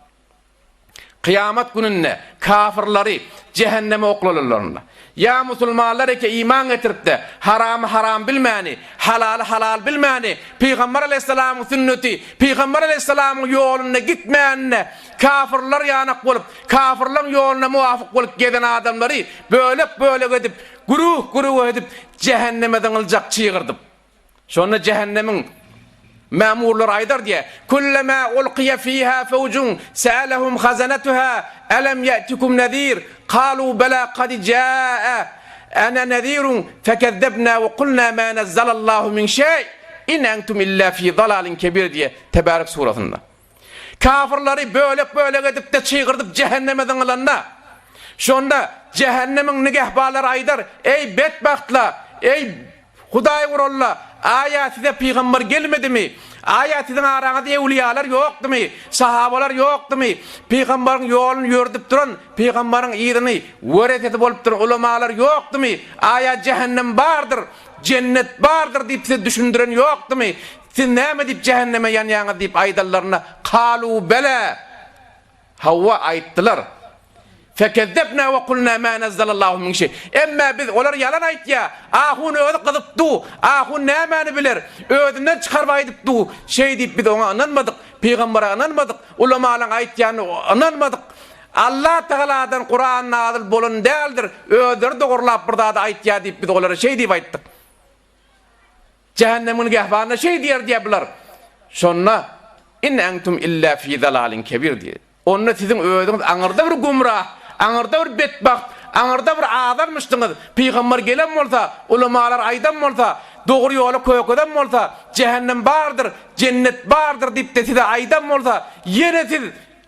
Kyýamat gününde kafyrlary jähenneme oklalanlarynda, ýa musulmanlar eke iman getirip-de, haramy haram bilmäni, halaly halal bilmäni, Pygamber aleýhissalamyň sünneti, Pygamber aleýhissalamyň ýolunda gitmänine kafyrlar ýanak bolup, Kafyrlaň ýoluna muwafyk bolup gezen adamlary bölek-bölek edip, güruh-güruh edip jähenneme zyňyljak çygyrdyp. Şonda jähennemiň mämurlary aýdar diýýär, Kullemâ ulkiýe fîhâ fewjun se'elehum hazenetühâ elem ye'tikum nezîr, kalû belâ kad câ'enâ nezîrun fekezzebnâ ve kulnâ mâ nezzelallâhu min şeý in entum illâ fî zalâlin kebîr diýýär Tebârek surasynda. Kafyrlary bölek-bölek edip-de çygyrdyp jähenneme zyňylanda, şonda jähennemiň nigehbanlary aýdar, Eý, betbagtlar! Eý, Hudaý guralla! Aýa size pygamber gelmedimi? Aýa siziň araňyzda ewliýalar ýokdumy? Sahabalar ýokdumy? Pygamberiň ýoluny ýöredip duran, pygamberiň yzyny weresesi bolup duran ulamalar ýokdumy? Aýa jähennem bardyr, jennet bardyr diýip size düşündiren ýokdumy? Siz näme diýip jähenneme ýanýaňyz diýip aýdanlarynda, Kalu bela, Hawa, aýtdylar. Fekezzebna we kulna ma nazzalallahu min şeý. Emmä biz, olar ýalan aýtýar, ahun özi gyzyp du, ahun nämäni biler, özünden çykaryp aýdyp du, şeý diýip biz oňa ynanmadyk, pygambere ynanmadyk, ulamalaň aýtýanyna ynanmadyk. Allah Tagaladan Kuran nazyl bolan däldir, özleri dogurlap bir zady aýtýar diýip biz olara şeý diýip aýtdyk. Jähennemiň nigähbanyna şeý diýer diýýär bular. Şonda, In entum illa fi zalalin kebir diýer. Onda siziň özüňiz aňyrda bir gümrah, aňyrda bir betbagt, aňyrda bir azarmyşdyňyz. Pygamber gelen bolsa, ulamalar aýdan bolsa, dogry ýola kökezen bolsa, jähennem bardyr, jennet bardyr diýip-de size aýdan bolsa, ýene siz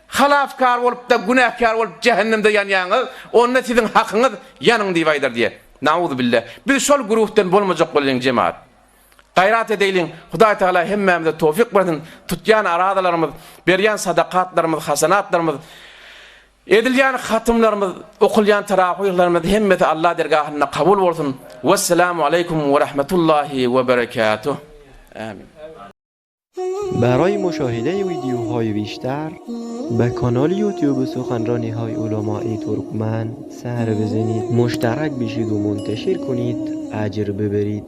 halafkar bolup-da, günäkär bolup jähennemde ýanýaňyz, onda siziň hakyňyz ýanyň diýip aýdar diýýär. Nauzubilla. Biz şol güruhdan bolmajak bolalyň jemaat. Gaýrat edeýliň, Hudaý Tagala hemmämize towfyk bersin, tutýan arazalarymyz, berýän sadakatlarymyz, hasanatlarymyz, edilýän hatymlarymyz, okulýan tarawyhlarymyz hemmesi Allah dergahynda kabul bolsun. Wesselamu aleýkum we rahmetullahi we berekatuh. Amin. برای مشاهده ویدیوهای بیشتر به کانال یوتیوب سخنرانی های علمای ترکمن سر بزنید مشترک بشید و منتشر کنید اجر ببرید.